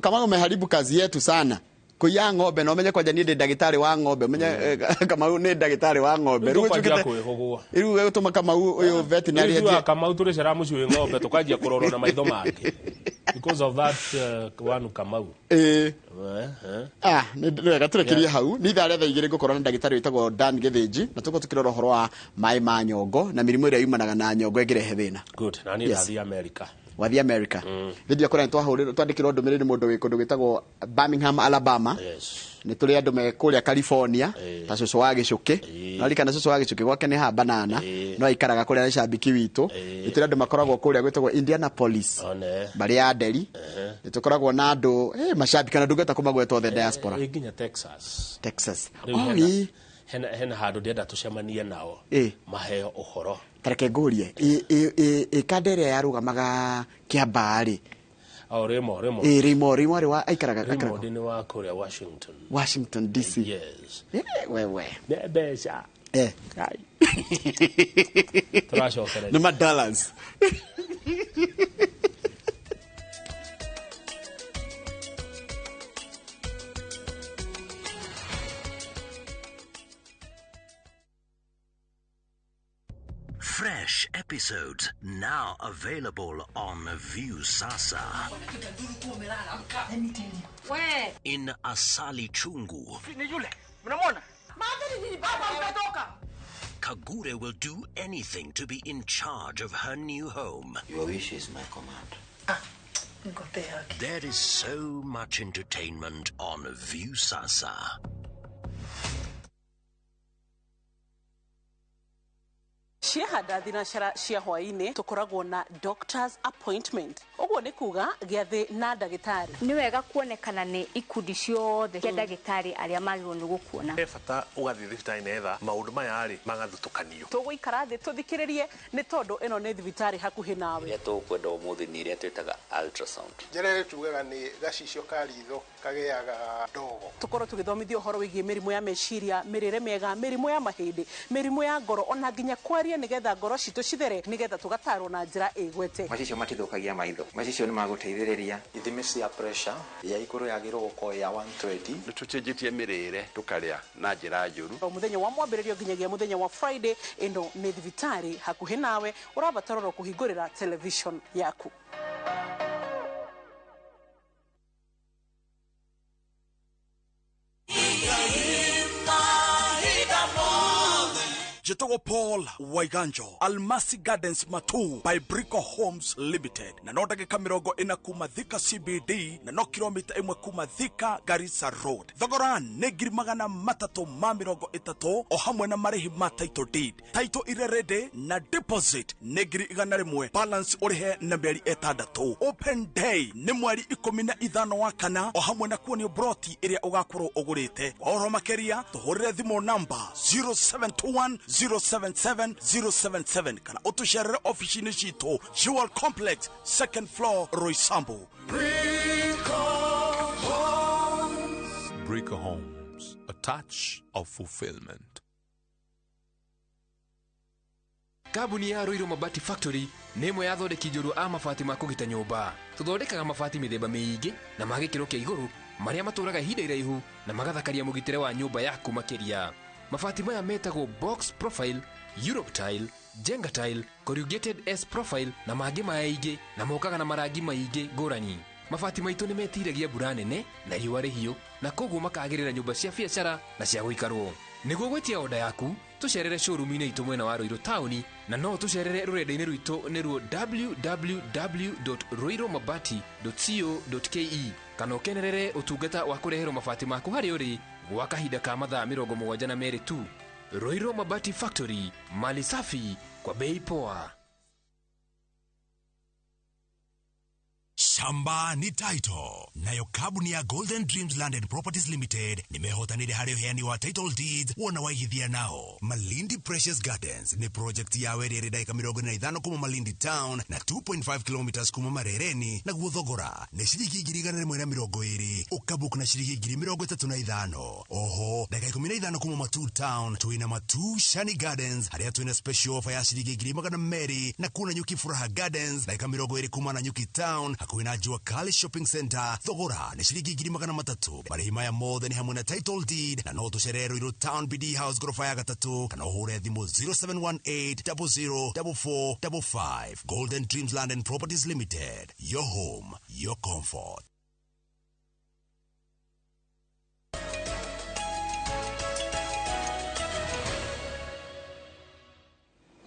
Kamau umeharibu kazi yetu sana kuiya ng'ombe na umenye kwanja niĩ ndĩ ndagĩtarĩ wa ng'ombe umenye Kamau nĩ ndagĩtarĩ wa ng'ombe rĩu tũkĩte kwĩhũgwo rĩu gũtũma Kamau ũyũ veterinary anjie Kamau tũrĩcera mũciĩ wĩ ng'ombe tũkanjia kũrorwo na maitho make because of that one Kamau. Nĩ wega tũrekerie hau. Nĩ ithaa rĩa 2:00 ngũkorwo na ndagĩtarĩ wĩtagwo Dan Gĩthĩnji na tũkorwo tũkĩrora ũhoro wa maĩ ma nyongo na mĩrimũ ĩrĩa yumanaga na nyongo ĩngĩrehe thĩna. Good. Na niĩ ndathiĩ America. Wathiĩ America. Thĩinĩ kũrĩa twahũrĩrwo twandĩkĩrwo ndũmĩrĩri nĩ mũndũ wĩ kũndũ gwĩtagwo Birmingham, Alabama. Nĩ tũrĩ andũ me kũrĩa California ta cũcũ wa Gĩcũkĩ. No ririkana cũcũ wa Gĩcũkĩ gwake nĩ ha banana no aikaraga kũrĩa nĩ cambiki witũ. Nĩ tũrĩ andũ makoragwo kũrĩa gwĩtagwo Indianapolis barĩ ya Nderi. Nĩ tũkoragwo na andũ macambiki na ndungata kũmagweta othe diaspora. Nginya Texas. Texas. Hena handũ ndĩrenda tũcemanie nao maheo ũhoro. Tareke ngũrie ĩkanda ĩrĩa yarũgamaga Kĩambaa rĩ, Rĩmo Rĩmo wa aikaraga Raymond nĩ wa kũrĩa Washington Washington DC. Yes. Wewe nĩ mbeca tũracokereria nĩ ma dollars. Fresh episodes now available on Viusasa. In Asali Chungu, Kagure will do anything to be in charge of her new home. Your wish is my command. There is so much entertainment on Viusasa. Ciahanda thinacara cia hwaĩ-inĩ tũkoragwo na doctor's appointment ũguo nĩ kuga gĩathĩ na ndagĩtarĩ. Nĩ wega kuonekana nĩ ikundi ciothe cia ndagĩtarĩ arĩa magĩrĩirwo nĩ gũkuona. He bata ũgathiĩ thibitarĩ nĩgetha maũndũ maya rĩ magathutũkanio. Tũgũikara thĩ tũthikĩrĩrie nĩ tondũ ĩno nĩ thibitarĩ hakuhĩ nawe. Ĩrĩa tũkwenda ũmũthĩ nĩ ĩrĩa twĩtaga ultrasound. Njĩra ĩrĩa tugaga nĩ gacicio ka ritho kagĩaga ndogo. Tũkorwo tũgĩthomithio ũhoro wĩgiĩ mĩrimũ ya meciria, mĩrĩre mĩega, mĩrimũ ya mahĩndĩ, mĩrimũ ya ngoro ona nginya kwaria nigetha ngoro citũ cithere nigetha tũgatarwo na njĩra ĩgwete. Macicio matithũkagia maitho, macicio nĩ magũteithĩrĩria. Ithimi cia pressure ya igũrũ yagĩrĩirwo gũkorwo ya 120. Nĩ tũcenjetie mĩrĩre tũkarĩa na njĩra njũru. O mũthenya wa mwambĩrĩrio nginyagia mũthenya wa Friday, ĩno nĩ thibitarĩ hakuhĩ nawe ũrabatara oro kũhingũrĩra television yaku. Jetogo Paul Waiganjo, Almasi Gardens Matu by Brico Homes Limited. Na no ndagĩka 40 kuma Thika CBD na no kilomita 1 kuma Thika Garissa Road. Thogora nĩ 330,000 o hamwe na marĩhi ma title deed. Title ire ready na deposit nĩ 100,000, balance ũrĩhe na mĩeri 6. Open day nĩ mweri 15 wa kana o hamwe na kuonio broti ĩrĩa ũgakorwo ũgũrĩte. Kwa ũhoro makĩria tũhũrĩre thimũ namba 0721 077 077 kana ũtũcerere ofici-inĩ citũ Jewel Complex 2nd floor Roysambu. Brico Homes, a touch of fulfillment. Kambuni ya Ruiru Mabati Factory nĩ ĩmwe ya athondeki njorua a mabati ma kũgita nyũmba. Tũthondekaga mabati mĩthemba mĩingĩ na ma gĩkĩro kĩa igũrũ marĩa matũraga ihinda iraihu na magathakaria mũgitĩre wa nyũmba yaku makĩria. Mabati maya metagwo box profile, Europe tile, Jenga tile, corrugated S profile na mangĩ maingĩ, na mokaga na marangi maingĩ ngũrani. Mabati maitũ nĩ metiragia mbura nene na riũa rĩhiũ, na koguo makagĩrĩra nyũmba cia biacara na cia gũikarwo. Nĩguo gwĩtia oda yaku, tũcerere showroom-inĩ itũ mwena wa Ruiru taũni, na no tũcerere rũrenda-inĩ rwitũ nĩruo www.ruirumabati.co.ke, kana ũkenerere ũtungata wa kũreherwo mabati maku harĩa ũrĩ gwa kahinda ka mathaa 72 tu. Ruiru Mabati Factory, mali safi kwa bei poa. Shamba ni title. Nayo kambuni ya Golden Dreams Land and Properties Limited nimehotanire harĩ ũheani wa title deeds wona waigithia nao. Malindi Precious Gardens nĩ project ya werĩ ĩrĩ ndagĩka 45 kuma Malindi Town na 2.5 kilometers kuma Marereni, naguo thogora nĩ ciringi 120,000 ũkabook na ciringi 35,000. Oho ndagĩka 15 kuma Matuu Town twĩna Matuu Shani Gardens harĩa twĩna special offer ya ciringi 200,000, na kuna Nyuki Furaha Gardens ndagĩka 20 kuma na Nyuki Town hakuhĩ na Jua Kali Shopping Center, thogora nĩ ciringi 300,000. Marĩhi maya mothe nĩ hamwe na title deed, na no tũcerere Ruiru Town BD House gorofa ya gatatũ, kana ũhũre thimũ 0718 004455. Golden Dreams Land and Properties Limited, your home, your comfort.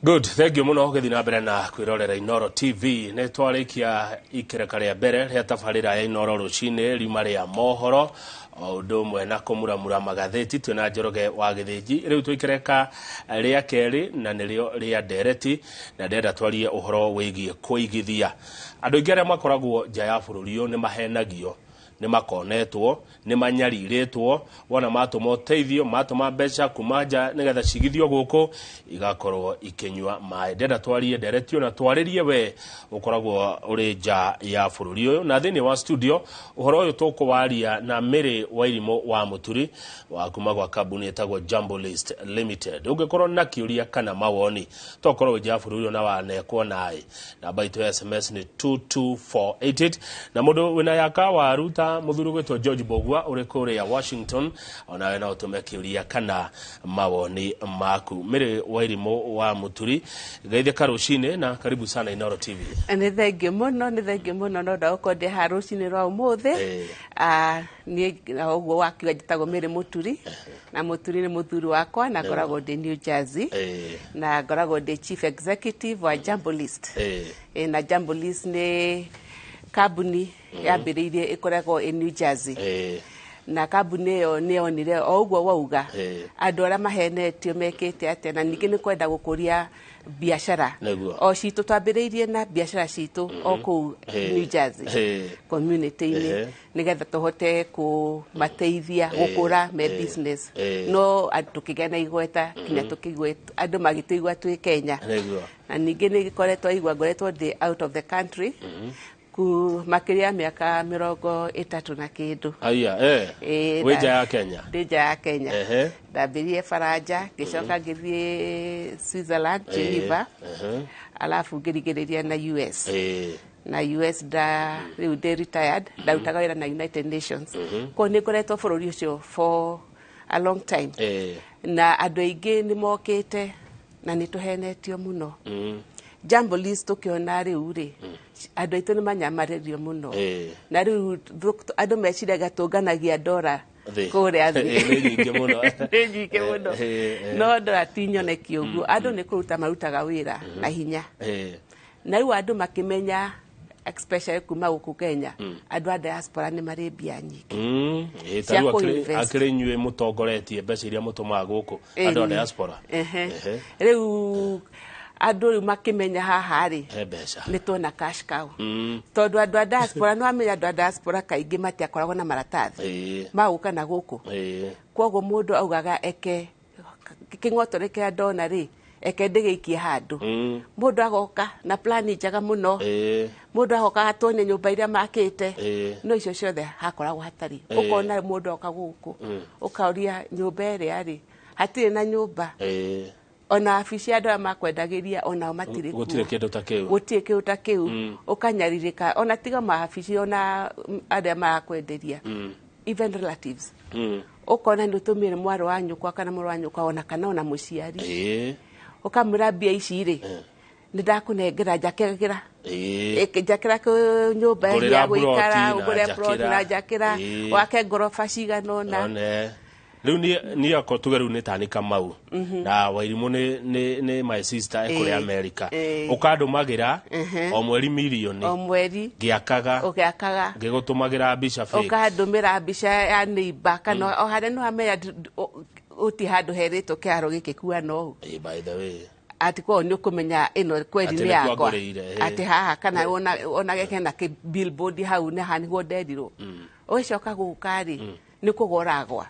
Good, thank you muno gũthiĩ na mbere na kwĩrorera Inooro TV. Nĩ twarĩkia ikereka rĩa mbere rĩa tabarĩra ya Inooro rũcinĩ riuma rĩa mohoro o ũndũ ũmwe na kũmuramura magathĩti twĩna Njoroge wa Gĩthĩnji. Rĩu twĩkereka rĩa kerĩ na nĩrĩo rĩa ndereti, na ndĩrenda twarie ũhoro wĩgiĩ kũigithia. Andũ aingĩ arĩa makoragwo nja ya bũrũri ũyũ nĩ mahenagio, nĩ makonetwo, nĩ manyarirĩtwo, wona matũma ũteithio, matũma mbeca kuma nja nĩgetha cigithio gũkũ igakorwo ikĩnyua maĩ. Ndĩrenda twarie nderetio na twarĩrie we ũkoragwo ũrĩ nja ya bũrũri ũyũ. Na thĩinĩ wa studio ũhoro ũyũ tũkũwaria na Mary Wairimũ wa Mũturi wa kuma gwa kambuni ĩtagwo Jambo List Limited. Ũngĩkorwo na kĩũria kana mawoni, tokorwo wĩ nja ya bũrũri ũyũ na wanekwo naĩ, namba itũ ya SMS nĩ 22488. Na mũndũ wĩna yaka waru ta mũthuri gwĩtwo George Bogwa ũrĩ kũrĩa Washington, onawe no ũtũme kĩũria kana mawoni maku. Mary Wairimũ wa Mũturi, geithĩka rũcinĩ na karibu sana Inooro TV. Nĩ thengio mũno, nĩ thengio mũno no ndagũkorwo ndĩ haha rũcinĩ rwa ũmũthĩ. Niĩ na ũguo wakiuga njĩtagwo Mary Mũturi, na Mũturi nĩ mũthuri wakwa, na ngoragwo ndĩ New Jersey, na ngoragwo ndĩ chief executive wa Jambo List. Na Jambo List nĩ kambuni yambĩrĩirie ĩkoragwo ĩ New Jersey. Na kambuni ĩyo nĩ yonire o ũguo wauga andũ arĩa mahenetio mekĩte atĩa, na ningĩ nĩ kwenda gũkũria biacara o citũ. Twambĩrĩirie na biacara citũ o kũu New Jersey community-inĩ nĩgetha tũhote kũmateithia gũkũra me business, no tũkĩgĩa na igweta nginya tũkĩigua andũ magĩtũigua twĩ Kenya. Na ningĩ nĩ gĩkoretwo igua ngoretwo ndĩ out of the country ku makĩria mĩaka 30 na kĩndũ. Aya, wĩ nja ya Kenya? Ndĩ nja ya Kenya. Ndambĩrĩrie Faranja, ngĩcoka ngĩthiĩ Switzerland, Geneva, alafu ngĩrigĩrĩria na US. Na US da rĩu ndĩ retired, ndarutaga wĩra na United Nations. Koguo nĩ ngoretwo bũrũri ũcio for a long time. Na andũ aingĩ nĩ mokĩte na nĩ tũhenetio mũno. Jambo List tũkĩona rĩu rĩ, andũ aitũ nĩ manyamarĩrio mũno. Na rĩu andũ meciragia tũnganagia ndora kũrĩa thĩ. Nĩ nyingĩ mũno. Nĩ nyingĩ mũno. No ndora ti nyoneki ũguo. Andũ nĩ kũruta marutaga wĩra na hinya. Na rĩu andũ makĩmenya, especially kuma gũkũ Kenya, andũ a diaspora nĩ marĩ mbia nyingĩ. Ta rĩu akĩrĩ inyuĩ mũtongoretie mbeca iria mũtũmaga gũkũ andũ a diaspora. Rĩu andũ rĩu makĩmenya haha rĩ, nĩ tuona cash cow. Tondũ andũ a diaspora, nĩ wamenya andũ a diaspora kaingĩ matiakoragwo na maratathi magũka na gũkũ. Koguo mũndũ augaga eke kĩng'otore kĩrĩa ndona rĩ, eke ndĩgĩikie handũ. Mũndũ agoka na plani njega mũno. Mũndũ agoka agatuonia nyũmba iria makĩte, no icio ciothe hakoragwo hatarĩ. Ũkona mũndũ oka gũkũ, ũkaũria nyũmba ĩrĩa rĩ, hatirĩ na nyũmba. Ona abici andũ arĩa makwendagĩria onao matirĩ kuo. Gũtirĩ kĩndũ ta kĩu. Gũtirĩ kĩndũ ta kĩu. Ũkanyarirĩka ona tiga mawabici ona arĩa marakwenderia. Even relatives, ũkona nĩ ũtũmĩre mwarĩ wa nyũkwa kana mũrũ wa nyũkwa, ona kana ona mũciari, ũkamwĩra, "Mbia ici rĩ, nĩ ndakũnengera, njakĩra njakĩra nyũmba Ngũrĩra ya gũikara, ploti na ngũrĩre ploti na njakĩra. Njakĩra wake ngoroba cigana ũna." One rĩu niĩ akorwo tuge rĩu nĩ tani Kamau na Wairimũ nĩ my sister ekũrĩa America, ũkandũmagĩra o mweri mirioni o mweri ngĩakaga, ũgĩakaga, ngĩgũtũmagĩra mbica fake. Ũkandũmĩra mbica ya neighbor kana o harĩa nĩ wamenya gũtirĩ handũ herĩtwo kĩharo gĩkĩ kuana ũũ. By the way, atĩ koguo nĩ ũkũmenya ĩno kweri Atĩ nĩ nĩkuo yakwa, ngũrĩire, atĩ haha kana onage hena kĩ billboard hau nĩ haha nĩguo nderirwo. Ũgĩcoka gũka rĩ, nĩ kũgwa ũragwa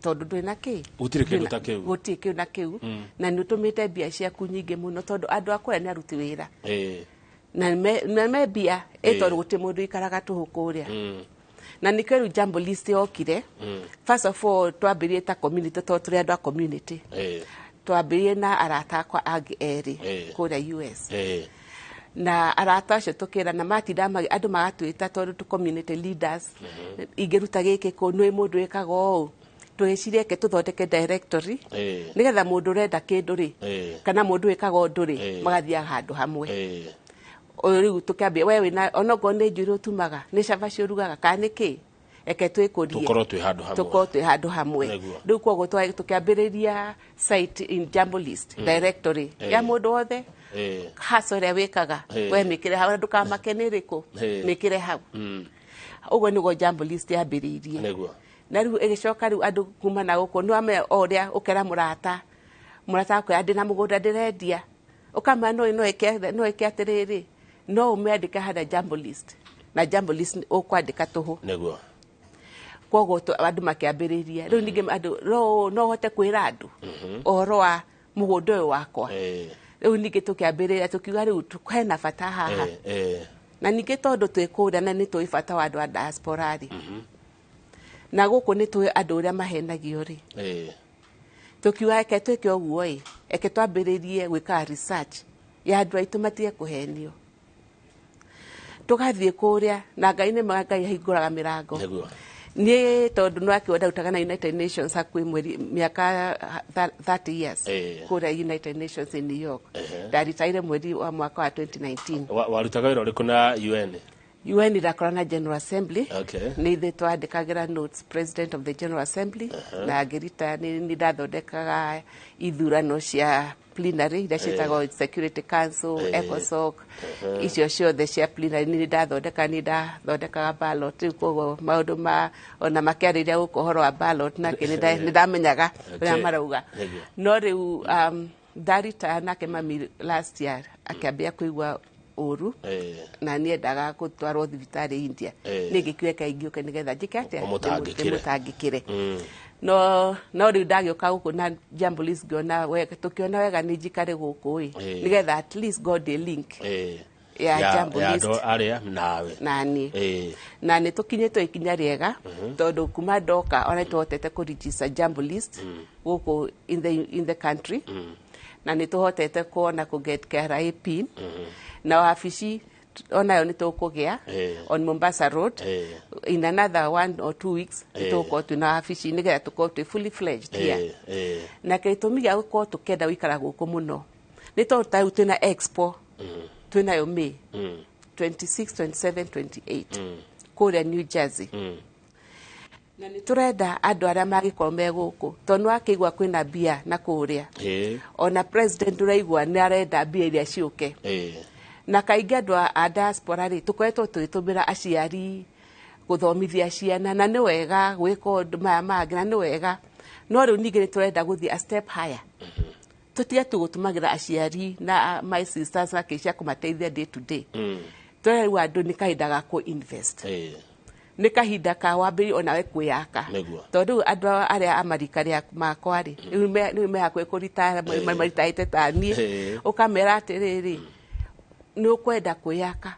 tondũ ndwĩ na kĩ. Gũtirĩ kĩndũ ta kĩu. Gũtirĩ kĩu na kĩu, na nĩ ũtũmĩte mbia ciaku nyingĩ mũno tondũ andũ a kũrĩa nĩ aruti wĩra na me mbia ĩ, tondũ gũtirĩ mũndũ ũikaraga tũhũ kũrĩa. Na nĩkĩo rĩu Jambo List yokire. First of all, twambĩrĩrie ta community tondũ tũrĩ andũ a community. Twambĩrĩrie na arata akwa angĩ erĩ kũrĩa US, na arata acio tũkĩrana matinda andũ magatwĩta tondũ tũ community leaders, ingĩruta gĩkĩ kũ nĩ mũndũ wĩkaga ũũ, tũgĩciria eke tũthondeke directory nĩgetha mũndũ ũrenda kĩndũ rĩ, kana mũndũ wĩkaga ũndũ rĩ, magathiaga handũ hamwe. Ũyũ rĩu tũkĩambia, we wĩna onokorwo nĩ njuĩrĩ ũtumaga, nĩ cabaci ũrugaga, kana nĩ kĩ, eke twĩkũrie, Tũkorwo twĩ handũ hamwe. Tũkorwo twĩ handũ hamwe. Rĩu koguo tũkĩambĩrĩria site in Jambo List directory ya mũndũ wothe, hustle ĩrĩa wĩkaga, we mĩkĩre hau na ndũkamake nĩ ĩrĩkũ, mĩkĩre hau. Ũguo nĩguo Jambo List yambĩrĩirie. Na rĩu ĩgĩcoka rĩu andũ kuma na gũkũ nĩ wamenya o ũrĩa ũkera mũrata, mũrata akwĩra, "Ndĩna mũgũnda ndĩrendia," ũkamwĩra, no ĩke atĩrĩrĩ, no ũmĩandĩke harĩa Jambo List, na Jambo List ũkwandĩka tũhũ. Koguo andũ makĩambĩrĩria rĩu ningĩ andũ no ũhote kwĩra andũ ũhoro wa mũgũnda ũyũ wakwa. Rĩu ningĩ tũkĩambĩrĩria tũkiuga rĩu hena bata haha. Na ningĩ tondũ twĩ kũrĩa na nĩ tũĩ bata wa andũ a diaspora rĩ, na gũkũ nĩ tũĩ andũ ũrĩa mahenagio rĩ, tũkiuga eke twĩke ũguo ĩ, eke twambĩrĩrie gwĩka research ya andũ aitũ matige kũhenio. Tũgathiĩ kũrĩa na Ngai nĩ mwega, Ngai ahingũraga mĩrango. Niĩ tondũ nĩ wakĩona ndarutaga na United Nations hakuhĩ mweri mĩaka 30 years kũrĩa United Nations in New York. Ndaritaire mweri wa mwaka wa 2019. Warutaga wĩra ũrĩkũ na UN? UN ndakora na General Assembly. Nĩ ithuĩ twandĩkagĩra notes President of the General Assembly, na ngĩrita nĩ ndathondekaga ithurano cia plenary iria ciĩtagwo Security Council, ECOSOC, icio ciothe cia plenary nĩ ndathondeka, nĩ ndathondekaga ballot. Rĩu koguo maũndũ ma ona makĩarĩria gũkũ ũhoro wa ballot nake nĩ ndamenyaga ũrĩa marauga. No rĩu ndarita nake mami last year akĩambia kũigua ũru, na niendaga gũtwarwo thibitarĩ India. Niĩ ngĩkiuga ingĩũke nĩgetha njĩke atĩa? Ũmũtangĩkĩre. Ndĩmũtangĩkĩre. No rĩu ndagĩũka gũkũ na Jambo List, ngĩona wega, tũkĩona wega nĩ njikare gũkũ ĩ, nĩgetha at least God a link ya Jambo ya List andũ arĩa nawe na niĩ. Na nĩ tũkinyĩtwo ikinya rĩega tondũ kuma ndoka ona nĩtũhotete kũ Jambo List gũkũ in the country, na nĩ tũhotete kuona kũ get KRA PIN, na wabici onayo nĩ tũkũgĩa on Mombasa Road in another 1 or 2 weeks. Nĩ tũgũkorwo twĩna wabici nĩgetha tũkorwo twĩ fully fledged here. Na gĩtũmi gĩa gũkorwo tũkĩenda gũikara gũkũ mũno nĩ tondũ ta rĩu twĩna expo twĩnayo May 26, 27, 28 kũrĩa New Jersey, na nĩ tũrenda andũ arĩa mangĩkorwo me gũkũ tondũ nĩ wakĩigua kwĩna mbia na kũrĩa, ona president ũraigua nĩ arenda mbia iria ciũke, na kaingĩ andũ a diaspora rĩ, tũkoretwo tũgĩtũmĩra aciari gũthomithia ciana, na nĩ wega gwĩka ũndũ maya mangĩ na nĩ wega, no rĩu ningĩ nĩ tũrenda gũthiĩ a step higher, tũtige tu gũtũmagĩra aciari na my sisters na kĩ cia kũmateithia day to day. Tũrenda rĩu andũ nĩ kahinda ga kũ invest, nĩ kahinda ka wambĩrĩrie onawe kwĩyaka, tondũ rĩu andũ arĩa a marika rĩa makwa rĩ, rĩu me hakuhĩ kũritaya, maritaĩte ta niĩ. Ũkamera atĩrĩrĩ, nĩ ũkwenda kwĩyaka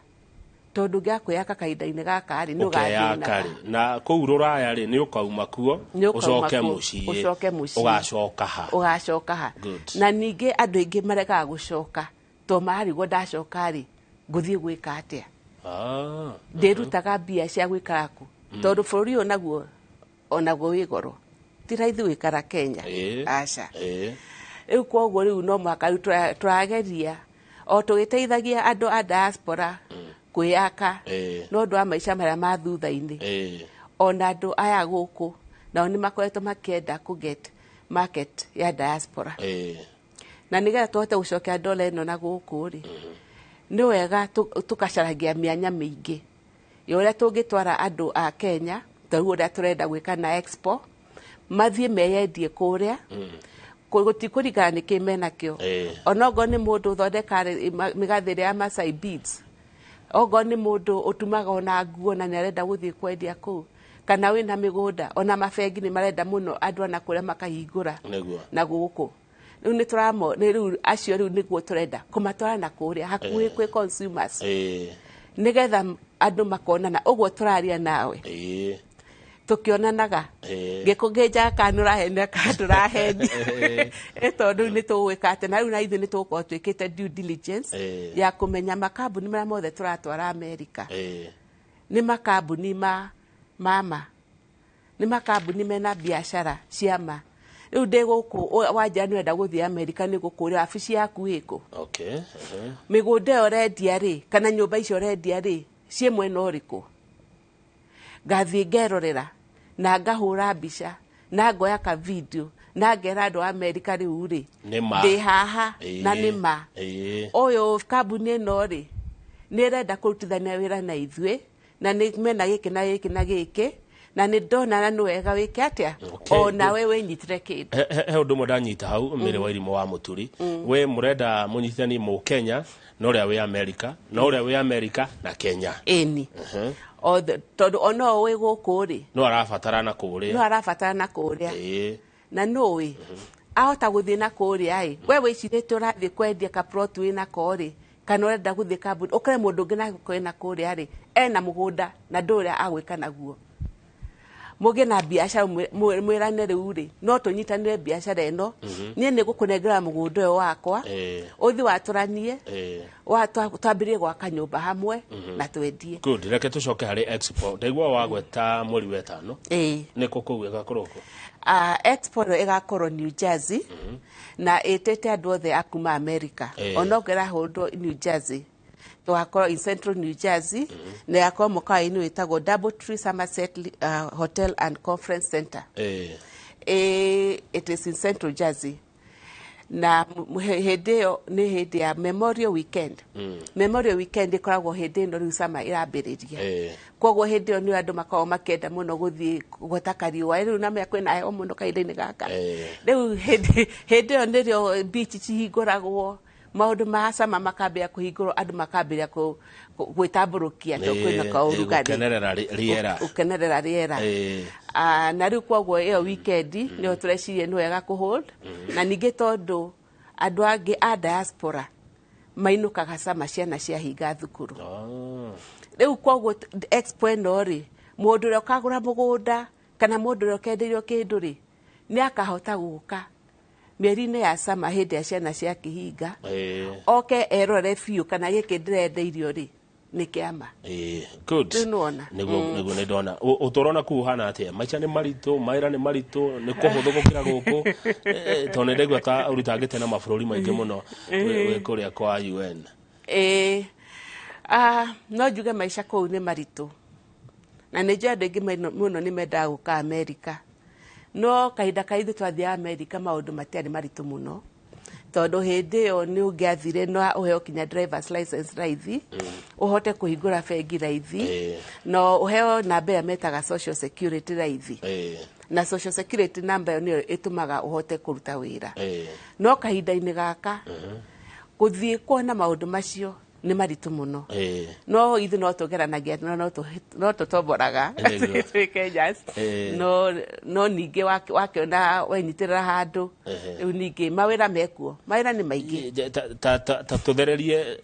tondũ ũngĩaga kwĩyaka kahinda-inĩ gaka rĩ, nĩ ũkeyaka ũgathĩnaga. Rĩ, na kũu rũraya rĩ, nĩ ũkauma kuo Nĩ ũkauma ũcoke kuo, mũciĩ, ũcoke mũciĩ. Ũgacoka ha? Ũgacoka ha? Na ningĩ andũ aingĩ maregaga gũcoka to marigwo, ndacoka rĩ, ngũthiĩ gwĩka atĩa? Ndĩrutaga mbia cia gwĩkara kũ? Tondũ bũrũri ũyũ naguo onaguo wĩ goro, ti raithi gũikara Kenya. Aca. Rĩu koguo rĩu no mũhaka rĩu tũrageria o tũgĩteithagia andũ a diaspora kwĩyaka no ũndũ wa maica marĩa ma thutha-inĩ. Ona andũ aya gũkũ nao nĩ makoretwo makĩenda kũ get market ya diaspora. Na nĩgetha tũhote gũcokia dola ĩno na gũkũ rĩ, nĩ wega tũkacaragia mĩanya mĩingĩ ya ũrĩa tũngĩtwara andũ a Kenya, ta rĩu ũrĩa tũrenda gwĩka na expo, mathiĩ meyendie kũrĩa. Gũtikũringana nĩ kĩ menakĩo. Onokorwo nĩ mũndũ ũthondeka mĩgathĩ ĩrĩa ya Masai beads, okorwo nĩ mũndũ ũtumaga ona nguo na nĩ arenda gũthiĩ kwendia kũu, kana wĩna mĩgũnda, ona mabengi nĩ marenda mũno andũ ana kũrĩa makahingũra na gũkũ. Rĩu nĩ tũramo nĩ rĩu acio rĩu nĩguo tũrenda kũmatwara na kũrĩa hakuhĩ kwĩ consumers, nĩgetha andũ makonana ũguo tũraria nawe, tũkĩonanaga ngĩkũngĩnjaga kana nĩũrahenia kana ndũrahenia. Tondũ rĩu nĩ tũgwĩka atĩ na rĩu na ithuĩ nĩ tũgũkorwo twĩkĩte due diligence ya kũmenya makambuni marĩa mothe tũratwara Amerika nĩ makambuni ma mama, nĩ makambuni mena biacara cia ma. Rĩu ndĩ gũkũ wanja nĩ wenda gũthiĩ Amerika, nĩ gũkũria wabici yaku ĩkũ, mĩgũnda ĩyo ũrendia rĩ, kana nyũmba icio ũrendia rĩ, ciĩ mwena ũrĩkũ. Ngathiĩ ngerorera na ngahũra mbica na ngoya ka video na ngera andũ a Amerika rĩu rĩ, Nĩ ma. ndĩ haha na nĩ ma. Ũyũ kambuni ĩno rĩ, nĩ ĩrenda kũrutithania wĩra na ithuĩ na nĩ mena gĩkĩ na gĩkĩ na gĩkĩ, na nĩ ndona na nĩ wega wĩke atĩa, o nawe wĩnyitĩre kĩndũ. He ũndũ ũmwe ndanyita hau, Mĩrĩ wa Irimũ wa Mũturi. We mũrenda mũnyitithani mũ Kenya na ũrĩa wĩ Amerika, na ũrĩa wĩ Amerika na Kenya. Ĩni. Tondũ ona ũyũ wĩ gũkũ rĩ, no arabatara na kũrĩa. No arabatara na kũrĩa. Na nũĩ ahota gũthiĩ na kũrĩa ĩ, we wĩcirĩtie ũrathiĩ kwendia ka plot wĩ nako rĩ, kana ũrenda gũthiĩ kambuni ũkore mũndũ ũngĩ nake na kũrĩa rĩ, ena mũgũnda na ndũĩ ũrĩa agwĩka naguo. Mũgĩe na biacara, mwĩrane rĩu rĩ, no tũnyitanĩre biacara ĩno. Niĩ nĩ ngũkũnengera mũgũnda ũyũ wakwa, ũthiĩ watũranie, twambĩrĩrie gwaka nyũmba hamwe na twendie. Good. Reke tũcoke harĩ expo. Ndaigua wagweta mweri wa ĩtano. Ĩĩ. Nĩ kũ kũu ĩgakorwo kũ? Expo ĩno ĩgakorwo New Jersey na ĩtĩte andũ othe a kuma America. Onokorwo ĩrahũrwo New Jersey, tũgakorwo in Central New Jersey, na ĩgakorwo mũkawa-inĩ wĩtagwo Doubletree Somerset Hotel and Conference Center. It is in Central Jersey na hĩndĩ ĩyo nĩ hĩndĩ ya Memorial Weekend. Memorial Weekend ĩkoragwo hĩndĩ ĩno rĩu summer ĩrambĩrĩria. Koguo hĩndĩ ĩyo nĩ andũ makoragwo makĩenda mũno gũthiĩ gweta kariũa rĩu, na mea kwĩna heho mũno kahinda-inĩ gaka. Rĩu hĩndĩ ĩyo nĩrĩo beach cihingũragwo, maũndũ ma summer makambĩrĩria kũhingũrwo, andũ makambĩrĩria gwĩtambũrũkia tondũ kwĩna kaũrugarĩ. Gũkenerera rĩera. Gũkenerera rĩera. Na rĩu koguo ĩyo weekend nĩyo tũreciria nĩ wega kũhold, na ningĩ tondũ andũ angĩ a diaspora mainũkaga summer ciana ciahinga thukuru. Rĩu koguo expo ĩno rĩ, mũndũ ũrĩa ũkagũra mũgũnda kana mũndũ ũrĩa ũkendeirio kĩndũ rĩ, nĩ akahota gũka mĩeri-inĩ ya summer hĩndĩ ya ciana cia kĩhinga, oke erore biũ kana gĩkĩ ndĩrendeirio rĩ, nĩ kĩama. Good. Rĩu nĩwona? Nĩguo. Nĩguo nĩ ndona. Ũtũũro na kũu ũhana atĩa? Maica nĩ maritũ, mawĩra nĩ maritũ, nĩ kũhũthũ gũkĩra gũkũ? Tondũ nĩ ndaigua ta ũrutangĩte na mabũrũri maingĩ mũno wĩ kũrĩa kwa UN. Ĩĩ. No njuge maica kũu nĩ maritũ, na nĩ njũĩ andũ aingĩ mũno nĩ mendaga gũka Amerika, no kahinda ka ithuĩ twathiaga Amerika maũndũ matiarĩ maritũ mũno, tondũ hĩndĩ ĩyo nĩ ũngĩathire no ũheo kinya drivers license raithi, ũhote kũhingũra bengi raithi, na ũheo namba ĩrĩa metaga social security raithi, na social security number ĩyo nĩyo ĩtũmaga ũhote kũruta wĩra. No kahinda-inĩ gaka gũthiĩ kuona maũndũ macio nĩ maritũ mũno. No ithuĩ no tũgeranagia, no tũtomboraga twĩ Kenyans. No ningĩ wakĩona wenyitĩrĩra handũ, rĩu ningĩ mawĩra mekuo, mawĩra nĩ maingĩ. Ta tũthererie,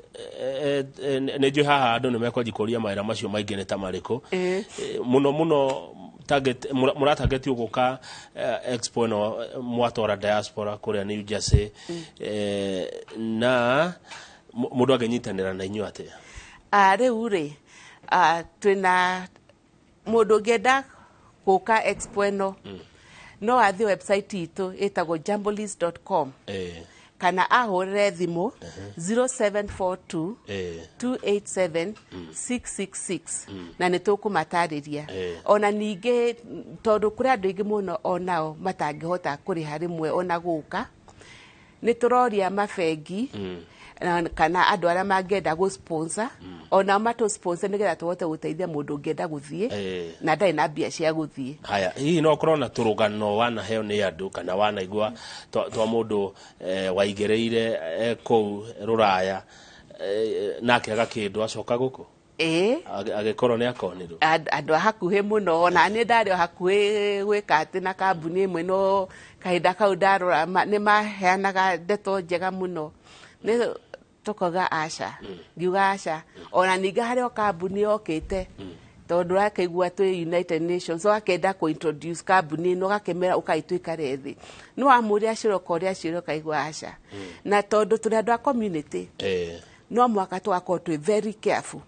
nĩ njũĩ haha andũ nĩ mekwanji kũria mawĩra macio maingĩ nĩ ta marĩkũ. Mũno mũno target mũratarget gũka expo ĩno, mwatwara diaspora kũrĩa New Jersey, na mũndũ angĩnyitanĩra na inyuĩ atĩa? Rĩu rĩ, twĩna Mũndũ ũngĩenda gũka expo ĩno no athiĩ website itũ ĩtagwo jambolist.com kana ahũrĩre thimũ 0742 287 666 na nĩ tũkũmatarĩria. Ona ningĩ tondũ kũrĩ andũ aingĩ mũno onao matangĩhota kũrĩha rĩmwe ona gũka, nĩ tũroria mabengi kana andũ arĩa mangĩenda gũ sponsor onao matũ sponsor nĩgetha tũhote gũteithia mũndũ ũngĩenda gũthiĩ na ndarĩ na mbia cia gũthiĩ. Haya, hihi no ũkorwo na tũrũgano wanaheo nĩ andũ kana wanaigua twa mũndũ waigĩrĩire kũu rũraya na akĩaga kĩndũ acoka gũkũ? Ĩĩ. Agĩkorwo nĩ akonirwo. Andũ a hakuhĩ mũno, ona niĩ ndarĩ o hakuhĩ gwĩka atĩ na kambuni ĩmwe, no kahinda kau ndarora nĩ maheanaga ndeto njega mũno, nĩ tũkauga aca, ngiuga aca. Ona ningĩ harĩ o kambuni yokĩte, tondũ ũrakĩigua twĩ United Nations, ũgakĩenda kũ introduce kambuni ĩno, ũgakĩmera ũkai tũikare thĩ, no wamũria ciũria ũrĩa ciũria ũkaigua aca. Na tondũ tũrĩ andũ a community, no mũhaka tũgakorwo twĩ very careful,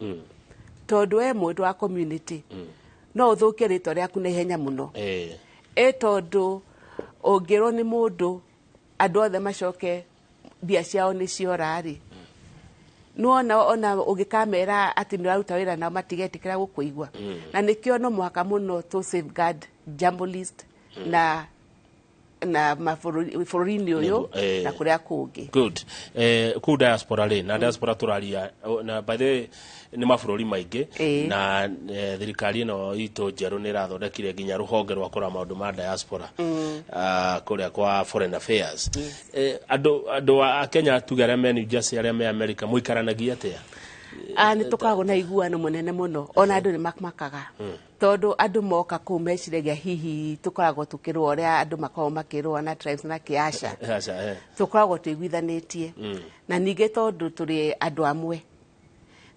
tondũ we mũndũ wa community no ũthũkie rĩtwa rĩaku na ihenya mũno, ĩ tondũ ũngĩrwo nĩ mũndũ andũ othe macoke mbia ciao nĩ ciora rĩ, nĩwona ona ũngĩkamera atĩ nĩ ũraruta wĩra nao matigetĩkĩra gũkũigua. Na nĩkĩo no mũhaka mũno tũ safeguard Jambo List na mabũrũri bũrũri-inĩ ũyũ na kũrĩa kũngĩ. Good. Kũu diaspora rĩ, na diaspora tũraria na by the way nĩ mabũrũri maingĩ, na thirikari ĩno itũ njerũ nĩ ĩrathondekire nginya rũhonge rwa kũrora maũndũ ma diaspora kũrĩa kwa foreign affairs. Andũ a Kenya, tuge arĩa me New Jersey, arĩa me America, mũikaranagia atĩa? Ah, nĩ tũkoragwo na iguano mũnene mũno. Ona andũ nĩ mamakaga tondũ andũ moka kũu meciragia hihi tũkoragwo tũkĩrũa ũrĩa andũ makoragwo makĩrũa na tribes na kĩaca. Aca. Tũkoragwo tũiguithanĩtie, na ningĩ tondũ tũrĩ andũ amwe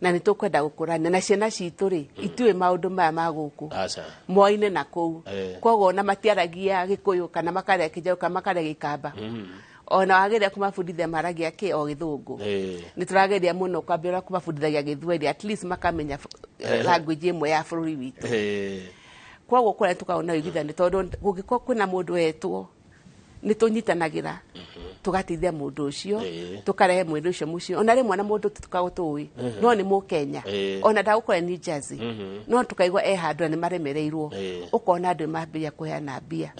na nĩ tũkwenda gũkũrania na ciana citũ rĩ, itiũĩ maũndũ maya ma gũkũ Aca. moaine na kũu. Koguo ona matiaragia Gĩkũyũ kana makaria Kĩjaũ kana makaria Gĩkamba, ona wageria kũmabundithia maragia kĩ o Gĩthũngũ. Nĩ tũrageria mũno kwambĩrĩra kũmabundithagia Gĩthweri, at least makamenya language ĩmwe ya bũrũri witũ. Koguo kũrĩa tũkoragwo na ũiguithani, tondũ gũngĩkorwo kwĩna mũndũ wetwo nĩ tũnyitanagĩra tũgateithia mũndũ ũcio, tũkarehe mwĩrĩ ũcio mũciĩ. Ona rĩmwe na mũndũ tũkoragwo tũĩ no nĩ Mũkenya, ona ndagũkorwo New Jersey, no tũkaigua e handũ na nĩ maremereirwo, ũkona andũ nĩ mambĩrĩria kũheana mbia.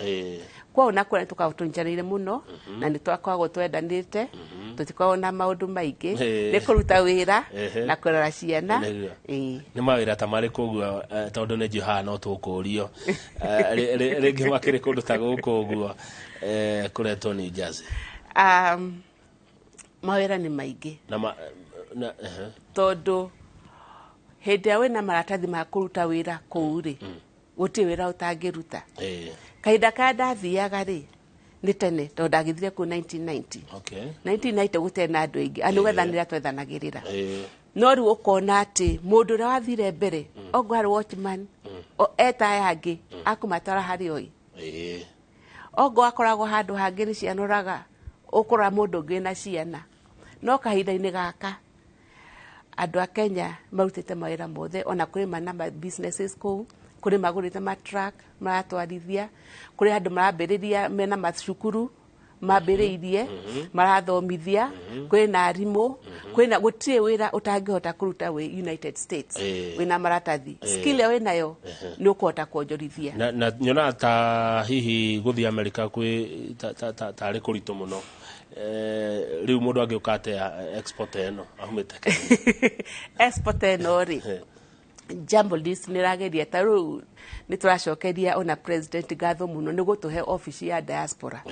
Koguo na kũrĩa tũkoragwo tũnyitanĩire mũno na nĩ twakoragwo twendanĩte, tũtikoragwo na maũndũ maingĩ, nĩ kũruta wĩra na kũrora ciana. Nĩguo. Ĩĩ. Nĩ mawĩra ta marĩkũ ũguo, tondũ nĩ njũĩ haha no tũkũrio rĩngĩ makĩrĩ kũndũ ta gũkũ ũguo kũretwo New Jersey? Mawĩra nĩ maingĩ. Na ma, na, ehe. Tondũ hĩndĩ ĩrĩa wĩna maratathi ma kũruta wĩra kũu rĩ, gũtirĩ wĩra ũtangĩruta. Kahinda karĩa ndathiaga rĩ, nĩ tene, tondũ ndagĩthire kũu 1990. 1990 gũtarĩ na andũ aingĩ, andũ gwethanĩra twethanagĩrĩra. No rĩu ũkona atĩ mũndũ ũrĩa wathire mbere okorwo harĩ watchman, eta aya angĩ akũmatwara harĩ oi, okorwo akoragwo handũ hangĩ nĩ cianoraga, ũkũrora mũndũ ũngĩ na ciana. No kahinda-inĩ gaka andũ a Kenya marutĩte mawĩra mothe, ona kũrĩ mana ma businesses kũu, kũrĩ magũrĩte ma truck maratwarithia, kũrĩ andũ marambĩrĩria mena macukuru mambĩrĩirie marathomithia, kwĩ na arimũ, kwĩna gũtirĩ wĩra ũtangĩhota kũruta wĩ United States wĩna maratathi. Skill ĩyo wĩnayo nĩ ũkũhota kuonjorithia. Na nyonaga ta hihi gũthiĩ Amerika kwĩ tarĩ kũritũ mũno. Rĩu mũndũ angĩũka atĩa export ĩno aumĩte Kenya? Export ĩno rĩ, Jambo List nĩ ĩrageria, ta rĩu nĩ tũracokeria ona president ngatho mũno nĩ gũtũhe ofici ya diaspora,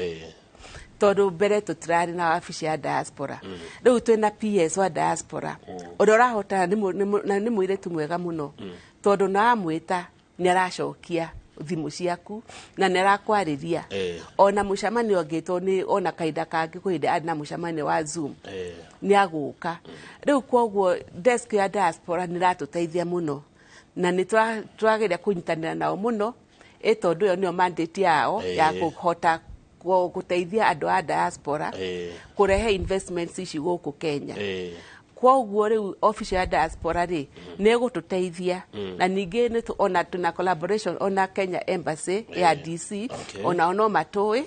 tondũ mbere tũtirarĩ na wabici ya diaspora. Rĩu twĩna PS wa diaspora ũrĩa ũrahota na nĩ mũirĩtu mwega mũno, tondũ na wamwĩta nĩ aracokia thimũ ciaku na nĩ arakwarĩria. Ona mũcemanio angĩtwo nĩ ona kahinda kangĩ, kwĩ hĩndĩ arĩ na mũcemanio wa Zoom, nĩ agũka rĩu. Koguo desk ya diaspora nĩ ĩratũteithia mũno na nĩ tũrageria kũnyitanĩra nao mũno, ĩ tondũ ĩyo nĩyo mandate yao ya kũhota gũteithia andũ a diaspora kũrehe investments ici gũkũ Kenya. Kwoguo rĩu office ya diaspora rĩ nĩ ĩgũtũteithia. Na ningĩ nĩ ona tuna collaboration ona Kenya Embassy ya DC. Onao no matũĩ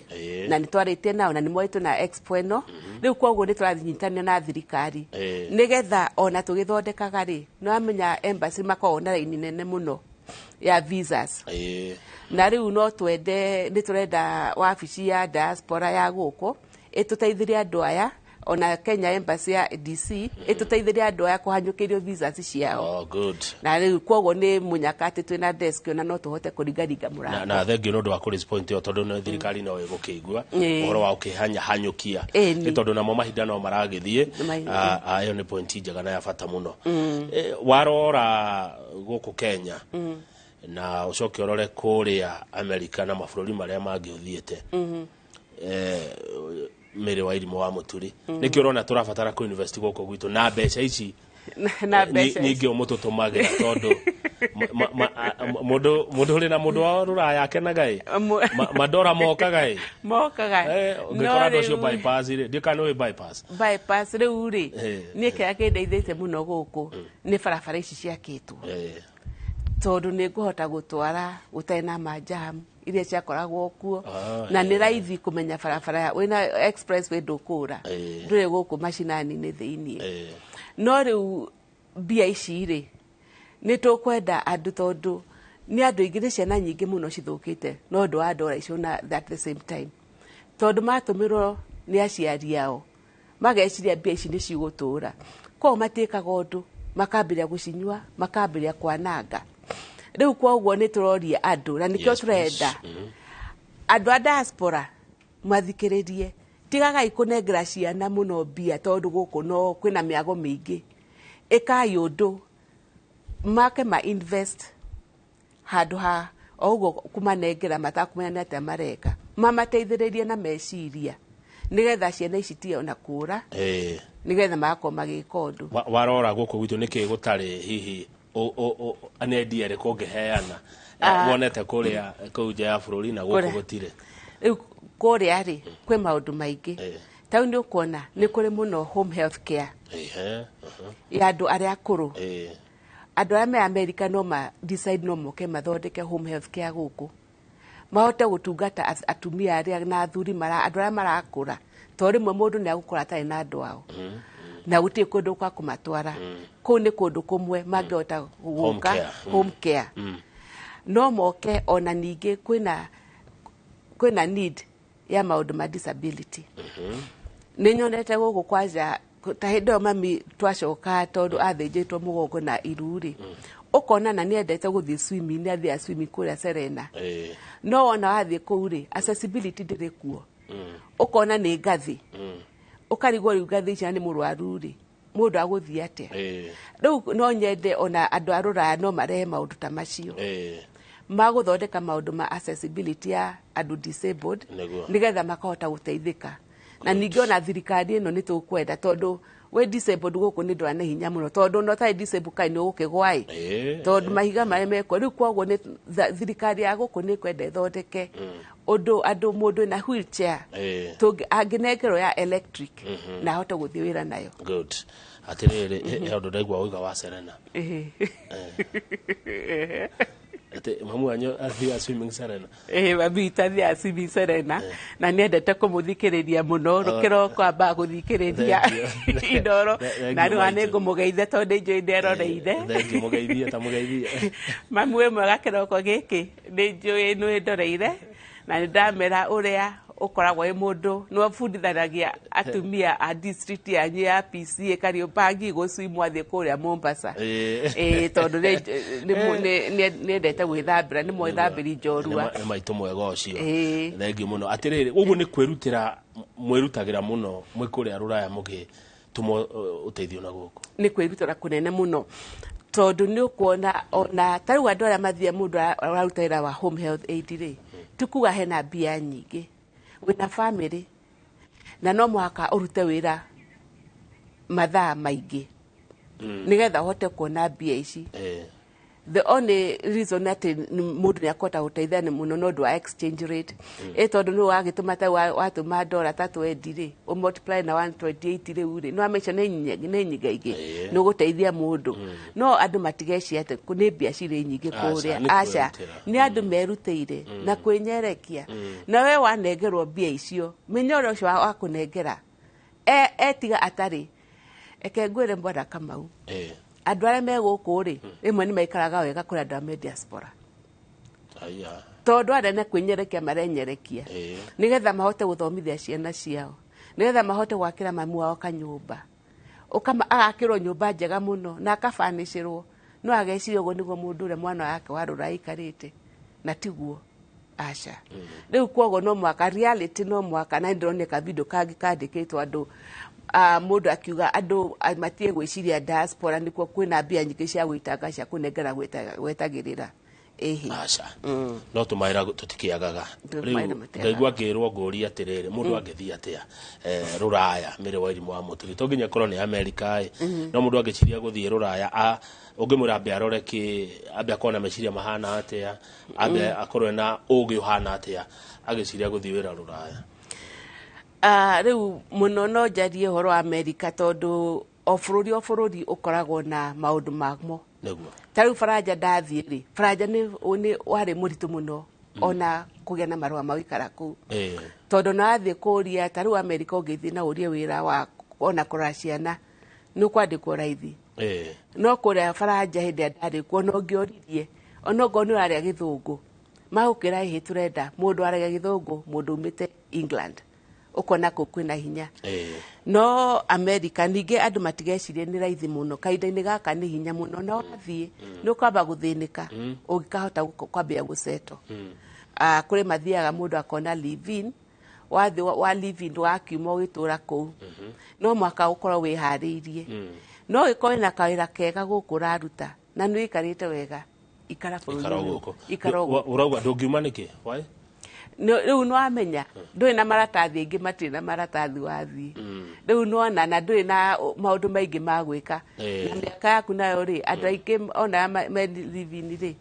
na nĩ twarĩtie nao na nĩ moĩ na expo ĩno. Rĩu kwoguo nĩ tũranyitanĩra na thirikari nĩgetha ona tũgĩthondekaga rĩ, nĩ wamenya embassy makoragwo na raini nene mũno ya visas. Na rĩu no twende, nĩ tũrenda wabici ya diaspora ya gũkũ ĩtũteithĩrie andũ aya, ona Kenya Embassy ya DC ĩtũteithĩrie andũ aya kũhanyũkĩrio visas ciao. Oh, good. Na rĩu kwoguo nĩ mũnyaka atĩ twĩna desk, ona no tũhote kũringaringa Na, mũrango. na thengio nĩ ũndũ wa kũrespond ĩyo, tondũ nĩ thirikari no ĩgũkĩigua ũhoro wa ũkĩhanya hanyũkia, nĩ tondũ namo mahinda no maragĩthiĩ. Ah, ah, ĩyo nĩ point njega na ya bata mũno. Warora gũkũ Kenya na ũcoke ũrore kũrĩa Amerika na mabũrũri marĩa mangĩ ũthiĩte, Mĩrĩ wa Irimũ wa Mũturi, nĩkĩ ũrona tũrabatara kũ invest gũkũ gwitũ na mbeca ici? Na mbeca ici. Nyingĩ ũmũtũtũmagĩra, tondũ mũndũ ũrĩ na mũndũ wa rũraya akenaga ĩ. Mandora mokaga ĩ. Mokaga. Ũngĩkora andũ acio bypass rĩ, ndiũ kana nĩ bypass. Bypass rĩu rĩ, niĩ kĩrĩa kĩndeithĩtie mũno gũkũ nĩ barabara ici ciakĩtwo, tondũ nĩ ngũhota gũtwara gũtarĩ na manjam iria ciakoragwo kuo. Na nĩ raithi kũmenya barabara ya wĩna expressway, ndũkũra ndũrĩ gũkũ macinani-inĩ thĩiniĩ. No rĩu mbia ici rĩ, nĩ tũkwenda andũ, tondũ nĩ andũ aingĩ, nĩ ciana nyingĩ mũno cithũkĩte no ũndũ wa ndora icio, na at the same time tondũ matũmĩrwo nĩ aciari ao mageciria mbia ici nĩ cigũtũra, koguo matiĩkaga ũndũ, makambĩrĩria gũcinyua, makambĩrĩria kwananga. Rĩu koguo nĩ tũroria andũ, na nĩkĩo Yes, please. tũrenda andũ a diaspora mathikĩrĩrie, tigagai kũnengera ciana mũno mbia, tondũ gũkũ no kwĩna mĩago mĩingĩ. Ĩkai ũndũ make ma invest handũ ha o ũguo kũmanengera matakũmenya nĩ atĩa mareka, mamateithĩrĩrie na meciria nĩgetha ciana ici tige ona kũra, nĩgetha magakorwo magĩka ũndũ. Warora gũkũ gwitũ nĩkĩ gũtarĩ hihi nĩ idea ĩrĩkũ ũngĩheana? Wonete kũrĩa kũu nja ya bũrũri na gũkũ gũtirĩ. Rĩu kũrĩa rĩ, kwĩ maũndũ maingĩ. Ta rĩu nĩ ũkuona nĩ kũrĩ mũno home health care ya andũ arĩa akũrũ. Andũ arĩa me America no ma decide no moke mathondeke home health care gũkũ, mahote gũtungata atumia arĩa na athuri mara andũ arĩa marakũra, tondũ rĩmwe mũndũ nĩ agũkũra atarĩ na andũ ao na gũtirĩ kũndũ kwa kũmatwara. Kũu nĩ kũndũ kũmwe mangĩhota Home gũka. Care. Home care no moke. Ona ningĩ kwĩna need ya maũndũ ma disability. Nĩ nyonete gũkũ kwanja ta hĩndĩ ĩyo mami twacoka, tondũ athĩnjĩtwo mũgongo na iru rĩ, ũkona na nĩ endete gũthiĩ swimming, nĩ athiaga swimming kũrĩa Serena. No wona wathiĩ kũu rĩ, accessibility ndĩrĩ kuo. Ũkona nĩ ngathĩ, ũkarigwo rĩu ngathĩ ici na nĩ mũrwaru rĩ, mũndũ agũthiĩ atĩa? Rĩu no nyende ona andũ a rũraya no marehe maũndũ ta macio magũthondeka maũndũ ma accessibility ya andũ disabled, nĩgetha makahota gũteithĩka. Na ningĩ ona thirikari ĩno nĩ tũkwenda, tondũ wĩ disabled gũkũ nĩ ndwara na hinya mũno, tondũ ona ũtarĩ disabled kaĩ nĩ ũgũkĩgwa ĩ, tondũ mahiga marĩa mekuo rĩu. Koguo nĩ thirikari ya gũkũ nĩ kwenda ĩthondeke ũndũ andũ mũndũ na wheelchair angĩnengerwo ya electric na ahote gũthiĩ wĩra nayo. Good. Atĩrĩrĩ, he ũndũ ndaigua ũiga wa Serena, atĩ mamu wanyu athiaga swimming Serena. Ĩĩ, mami witũ athiaga swimming Serena na nĩendete kũmũthikĩrĩria mũno. Kĩroko ambaga gũthikĩrĩria Thank you. Inooro. Thank Na you, rĩu maitũ. nĩngũmũgeithia tondũ nĩ njũĩ nĩeroreire. Thank you, mũgeithie ta mũgeithie. Mami wĩ mwega, kĩroko gĩkĩ nĩ njũĩ nĩ ndoreire na nĩ ndamera ũrĩa ũkoragwo wĩ mũndũ nĩ ũbundithanagia atumia a district yanyu ya PCA Kariobangi gũcui mwathiĩ kũrĩa Mombasa. Ĩĩ, tondũ nĩendete gwĩthambĩra, nĩ mwĩthambĩri njorua. Nĩ maitũ mwega ũcio. Thengiũ mũno. Atĩrĩrĩ, ũguo nĩ kwĩrutĩra mwĩrutagĩra mũno mwĩ kũrĩa rũraya mũgĩtũma ũteithio na gũkũ? Nĩ kwĩrutĩra kũnene mũno, tondũ nĩ ũkuona ona ta rĩu andũ arĩa mathiĩ, mũndũ ũraruta wĩra wa home health aid rĩ, ti kuga hena mbia nyingĩ. Wĩna family na no mũhaka ũrute wĩra mathaa maingĩ nĩgetha ũhote kuona mbia ici. The only reason atĩ mũndũ nĩ akũhota gũteithia nĩ mũno nĩ ũndũ wa exchange rate, ĩ tondũ nĩ wagĩtũma ta watũma ndora ta 20 rĩ, ũ multiply na 128 rĩu rĩ, nĩ wamenya nĩ nyingaingĩ, nĩ ũgũteithia mũndũ. No andũ matigeciria atĩ nĩ mbia cirĩ nyingĩ Aca, kũrĩa. nĩ Aca, kwĩrutĩra. nĩ andũ merutĩire na kwĩnyerekia. Na we wanengerwo mbia icio, menya ũrĩa ũcio wakũnengera etiga atarĩ. Eke ngwĩre, Bwana Kamau, andũ arĩa me gũkũ rĩ, rĩmwe nĩ maikaraga wega kũrĩ andũ arĩa me diaspora, Aya. tondũ arĩa nĩ kwĩnyerekia marenyerekia nĩgetha mahote gũthomithia ciana ciao, nĩgetha mahote gwakĩra mami wao kanyũmba. Ũkama agakĩrwo nyũmba njega mũno na akabanicĩrwo, no ageciria ũguo nĩguo mũndũ ũrĩa mwana wake wa rũra aikarĩte, na tiguo, aca. Rĩu koguo no mwaka reality, no mwaka na ndĩroneka kavidio kangĩ kandĩkĩtwo andũ, mũndũ akiuga andũ matige gwĩciria diaspora nĩkuo kwĩna mbia nyingĩ cia gwĩtanga cia kũnengera gwetagĩrĩra, ĩhĩ. Aca, no tũmawĩra tũtikĩagaga. Tũmawĩra Rĩu matiagaga. ngaigua ngĩrwo ngũria atĩrĩrĩ, mũndũ angĩthiĩ atĩa rũraya, Mĩrĩ wa Irimũ wa Mũturi? To nginya ĩkorwo nĩ Amerika ĩ, no mũndũ angĩciria gũthiĩ rũraya, ũngĩmwĩra ambe arore kĩ, ambe akorwo na meciria mahana atĩa, ambe akorwo na ũgĩ ũhana atĩa agĩciria gũthiĩ wĩra rũraya? Rĩu mũno no njarie ũhoro wa Amerika, tondũ o bũrũri o bũrũri ũkoragwo na maũndũ mamo. Ta rĩu Baranja ndathiĩ rĩ, Baranja nĩ warĩ mũritũ mũno ona kũgĩa na marũa ma gũikara kũu, tondũ na wathiĩ kũria, ta rĩu Amerika ũngĩthiĩ na ũrie wĩra wa ona kũrora ciana, nĩ ũkwandĩkwo raithi. No kũrĩa Baranja hĩndĩ ĩrĩa ndarĩ kuo, ona ũngĩoririe, ona okorwo nĩ ũraria gĩthũngũ, magũkĩra ĩhĩ, tũrenda mũndũ aragia gĩthũngũ, mũndũ umĩte England, ũkona kũu kwĩna hinya. No America ningĩ andũ matigecirie nĩ raithi mũno. Kahinda-inĩ gaka nĩ hinya mũno, na wathiĩ nĩ ũkwamba gũthĩnĩka ũngĩkahota kwambia gũceto. Kũrĩ mathiaga mũndũ akona live in, wathiĩ wa live in, wakiuma ũgĩtũra kũu, no mwaka ũkorwo wĩharĩirie. No ũgĩkorwo wĩna kawĩra kega gũkũ ũraruta na nĩ wĩikarĩte wega, ikara bũrũri Ikara o ũyũ. gũkũ. Ikara o gũkũ. Ũrauga ndũngiuma nĩkĩ? Why? Rĩu nĩwamenya ndũrĩ na maratathi aingĩ, matirĩ na maratathi wathiĩ. Rĩu nĩwona na ndũrĩ na maũndũ maingĩ ma gwĩka, na mĩaka yaku nayo rĩ, andũ aingĩ ona me live-in rĩ,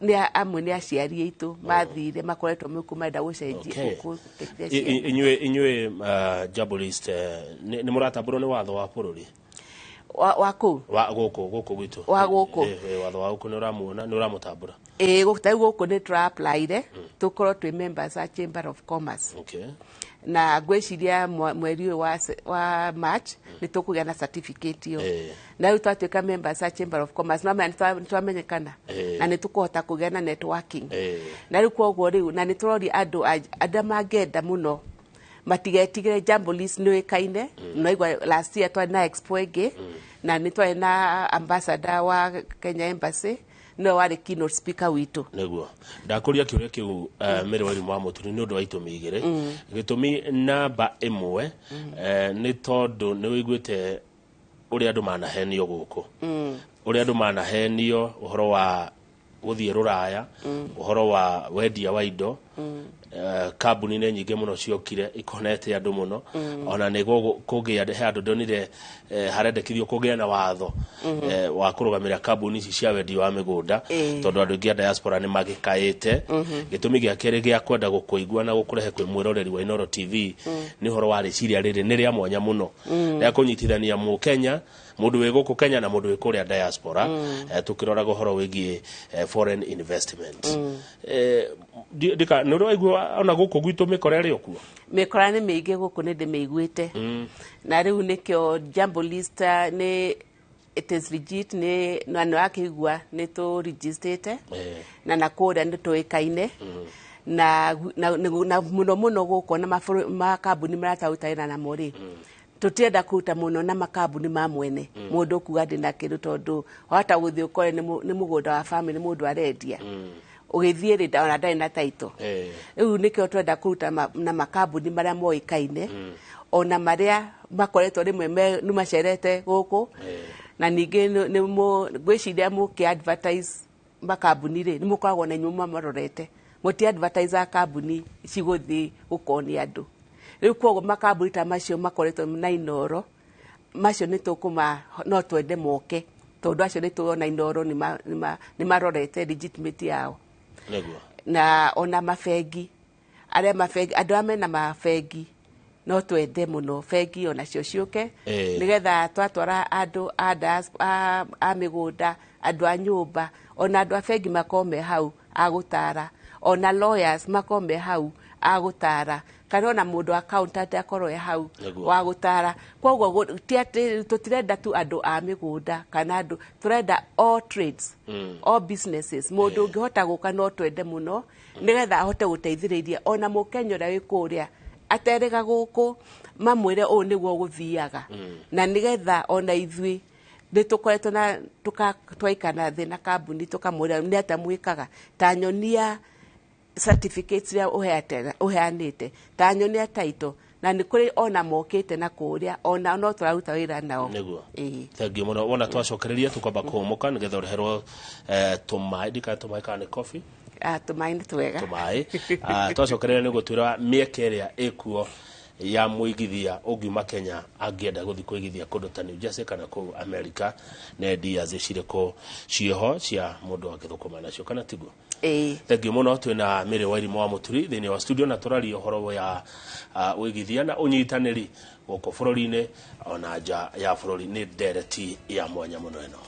nĩ amwe nĩ aciari aitũ mathire, makoretwo mekuo, marenda gũcenjia gũteithia ciana. Inyuĩ Jambolist, nĩ mũratambũrwo nĩ watho wa bũrũri? Wa kũu? Wa gũkũ gwitũ. Wa gũkũ. Watho wa gũkũ nĩ ũramuona, nĩ ũramũtambũra? Ĩĩ, tarĩu gũkũ nĩ tũra-applyire tũkorwo twĩ members a Chamber of Commerce, na ngwĩciria mweri ũyũ wa March nĩ tũkũgĩa na certificate ĩyo. Na rĩu twatuĩka members a Chamber of Commerce, no nĩ twamenyekana na nĩ tũkũhota kũgĩa na networking. Na rĩu koguo rĩu na nĩ tũroria andũ arĩa mangĩenda mũno matigetigĩre. Jambolist nĩ ũĩkaine. Naigua last year twarĩ na expo ĩngĩ na nĩ twarĩ na ambassador wa Kenya Embassy, nĩwe warĩ keynote speaker witũ. Nĩguo ndakũria kĩũria kĩu, Mary Wairimu wa Mũturi, nĩ ũndũ wa itũmi igĩrĩ. Gĩtũmi namba ĩmwe, nĩ tondũ nĩ ũiguĩte ũrĩa andũ manahenio gũkũ, ũrĩa andũ manahenio ũhoro wa gũthiĩ rũraya, ũhoro wa wendia wa indo. Kambuni nĩ nyingĩ mũno ciokire ikonete andũ mũno. Ona nĩ kũgĩa he andũ ndonire, harendekithio kũgĩa na watho wa kũrũgamĩrĩra kambuni ici cia wendia wa mĩgũnda, tondũ andũ aingĩ a diaspora nĩ magĩkaĩte. Gĩtũmi gĩa kerĩ gĩa kwenda gũkũigua na gũkũrehe kwĩ mwĩroreri wa Inooro TV nĩ ũhoro wa rĩciria rĩrĩ nĩ rĩa mwanya mũno rĩa kũnyitithania mũkenya, mũndũ wĩ gũkũ Kenya na mũndũ wĩ kũrĩa diaspora, tũkĩroraga ũhoro wĩgiĩ foreign investment. Nĩ ũrĩ waigua ona gũkũ gwitũ mĩkora ĩrĩ o kuo? Mĩkora nĩ mĩingĩ gũkũ, nĩ ndĩmĩiguĩte. Na rĩu nĩkĩo Jambolist nĩ it is legit, nĩ na nĩ wakĩigua nĩ tũ registrĩte na nakũrĩa nĩ tũĩkaine na mũno mũno gũkũ na makambuni marĩa tũraruta wĩra namo rĩ, tũtirenda kũruta mũno na makambuni ma mwene. Mũndũ kuga ndĩna kĩndũ, tondũ wahota gũthiĩ ũkore nĩ mũgũnda wa family mũndũ arendia, ũgĩthiĩ rĩ, ona ndarĩ na title. Rĩu nĩkĩo twenda kũruta na makambuni marĩa moĩkaine, ona marĩa makoretwo rĩmwe nĩ macerete gũkũ. Na ningĩ ngwĩciria mũkĩ advertise makambuni rĩ, nĩ mũkoragwo na inyuĩ mamarorete, mũti advertise kambuni cigũthiĩ gũkonia andũ. Rĩu koguo makambuni ta macio makoretwo na Inooro macio nĩ tũkũma, no twende moke. Tondũ acio nĩ tuona Inoro nĩ marorete legitimate yao. Nĩguo. Na ona mabengi, arĩa mabengi, andũ arĩa mena mabengi, no twende mũno bengi onacio ciũke, nĩgetha twatwara andũ a a mĩgũnda, andũ a nyũmba, ona andũ a bengi makorwo me hau a gũtara, ona lawyers makorwo me hau a gũtara, kana ona mũndũ accountant akorwo e hau wa gũtara. Koguo ti atĩ tũtirenda tu andũ a mĩgũnda kana andũ, tũrenda all trades, all businesses. Mũndũ ũngĩhota gũka no twende mũno, nĩgetha ahote gũteithĩrĩria ona Mũkenya ũrĩa wĩ kũrĩa aterĩga gũkũ, mamwĩre ũũ nĩguo gũthiaga. Na nĩgetha ona ithuĩ nĩ tũkoretwo na twaikana thĩ na kambuni, tũkamwĩra nĩ atĩa mwĩkaga, ta nyonia certificates iria ũheanĩte, ta nyonia title, na nĩ kũrĩ ona mokĩte na kũrĩa, ona no tũraruta wĩra nao. Nĩguo. Ĩĩ. Thengiũ mũno. Wona twacokereria tũkwamba kũhũmũka nĩgetha ũreherwo tũmaĩ, ndikana tũmaĩ kana nĩ coffee. Ah, tũmaĩ nĩ twega. Tũmaĩ. Ah, twacokereria nĩ gũtwĩra mĩeke ĩrĩa ĩkuo ya mũigithia ũngiuma Kenya angĩenda gũthiĩ kũigithia kũndũ ta New Jersey kana kũu America, nĩ ideas cirĩkũ ciĩho cia mũndũ angĩthũkũma nacio, kana tiguo? Ĩĩ. Thengiũ mũno. Twĩna Mary Wairimũ wa Mũturi thĩinĩ wa studio, na tũraria ũhoro ya ũigithia na ũnyitanĩri gũkũ bũrũri-inĩ ona nja ya bũrũri. Nĩ ndereti ya mwanya mũno ĩno.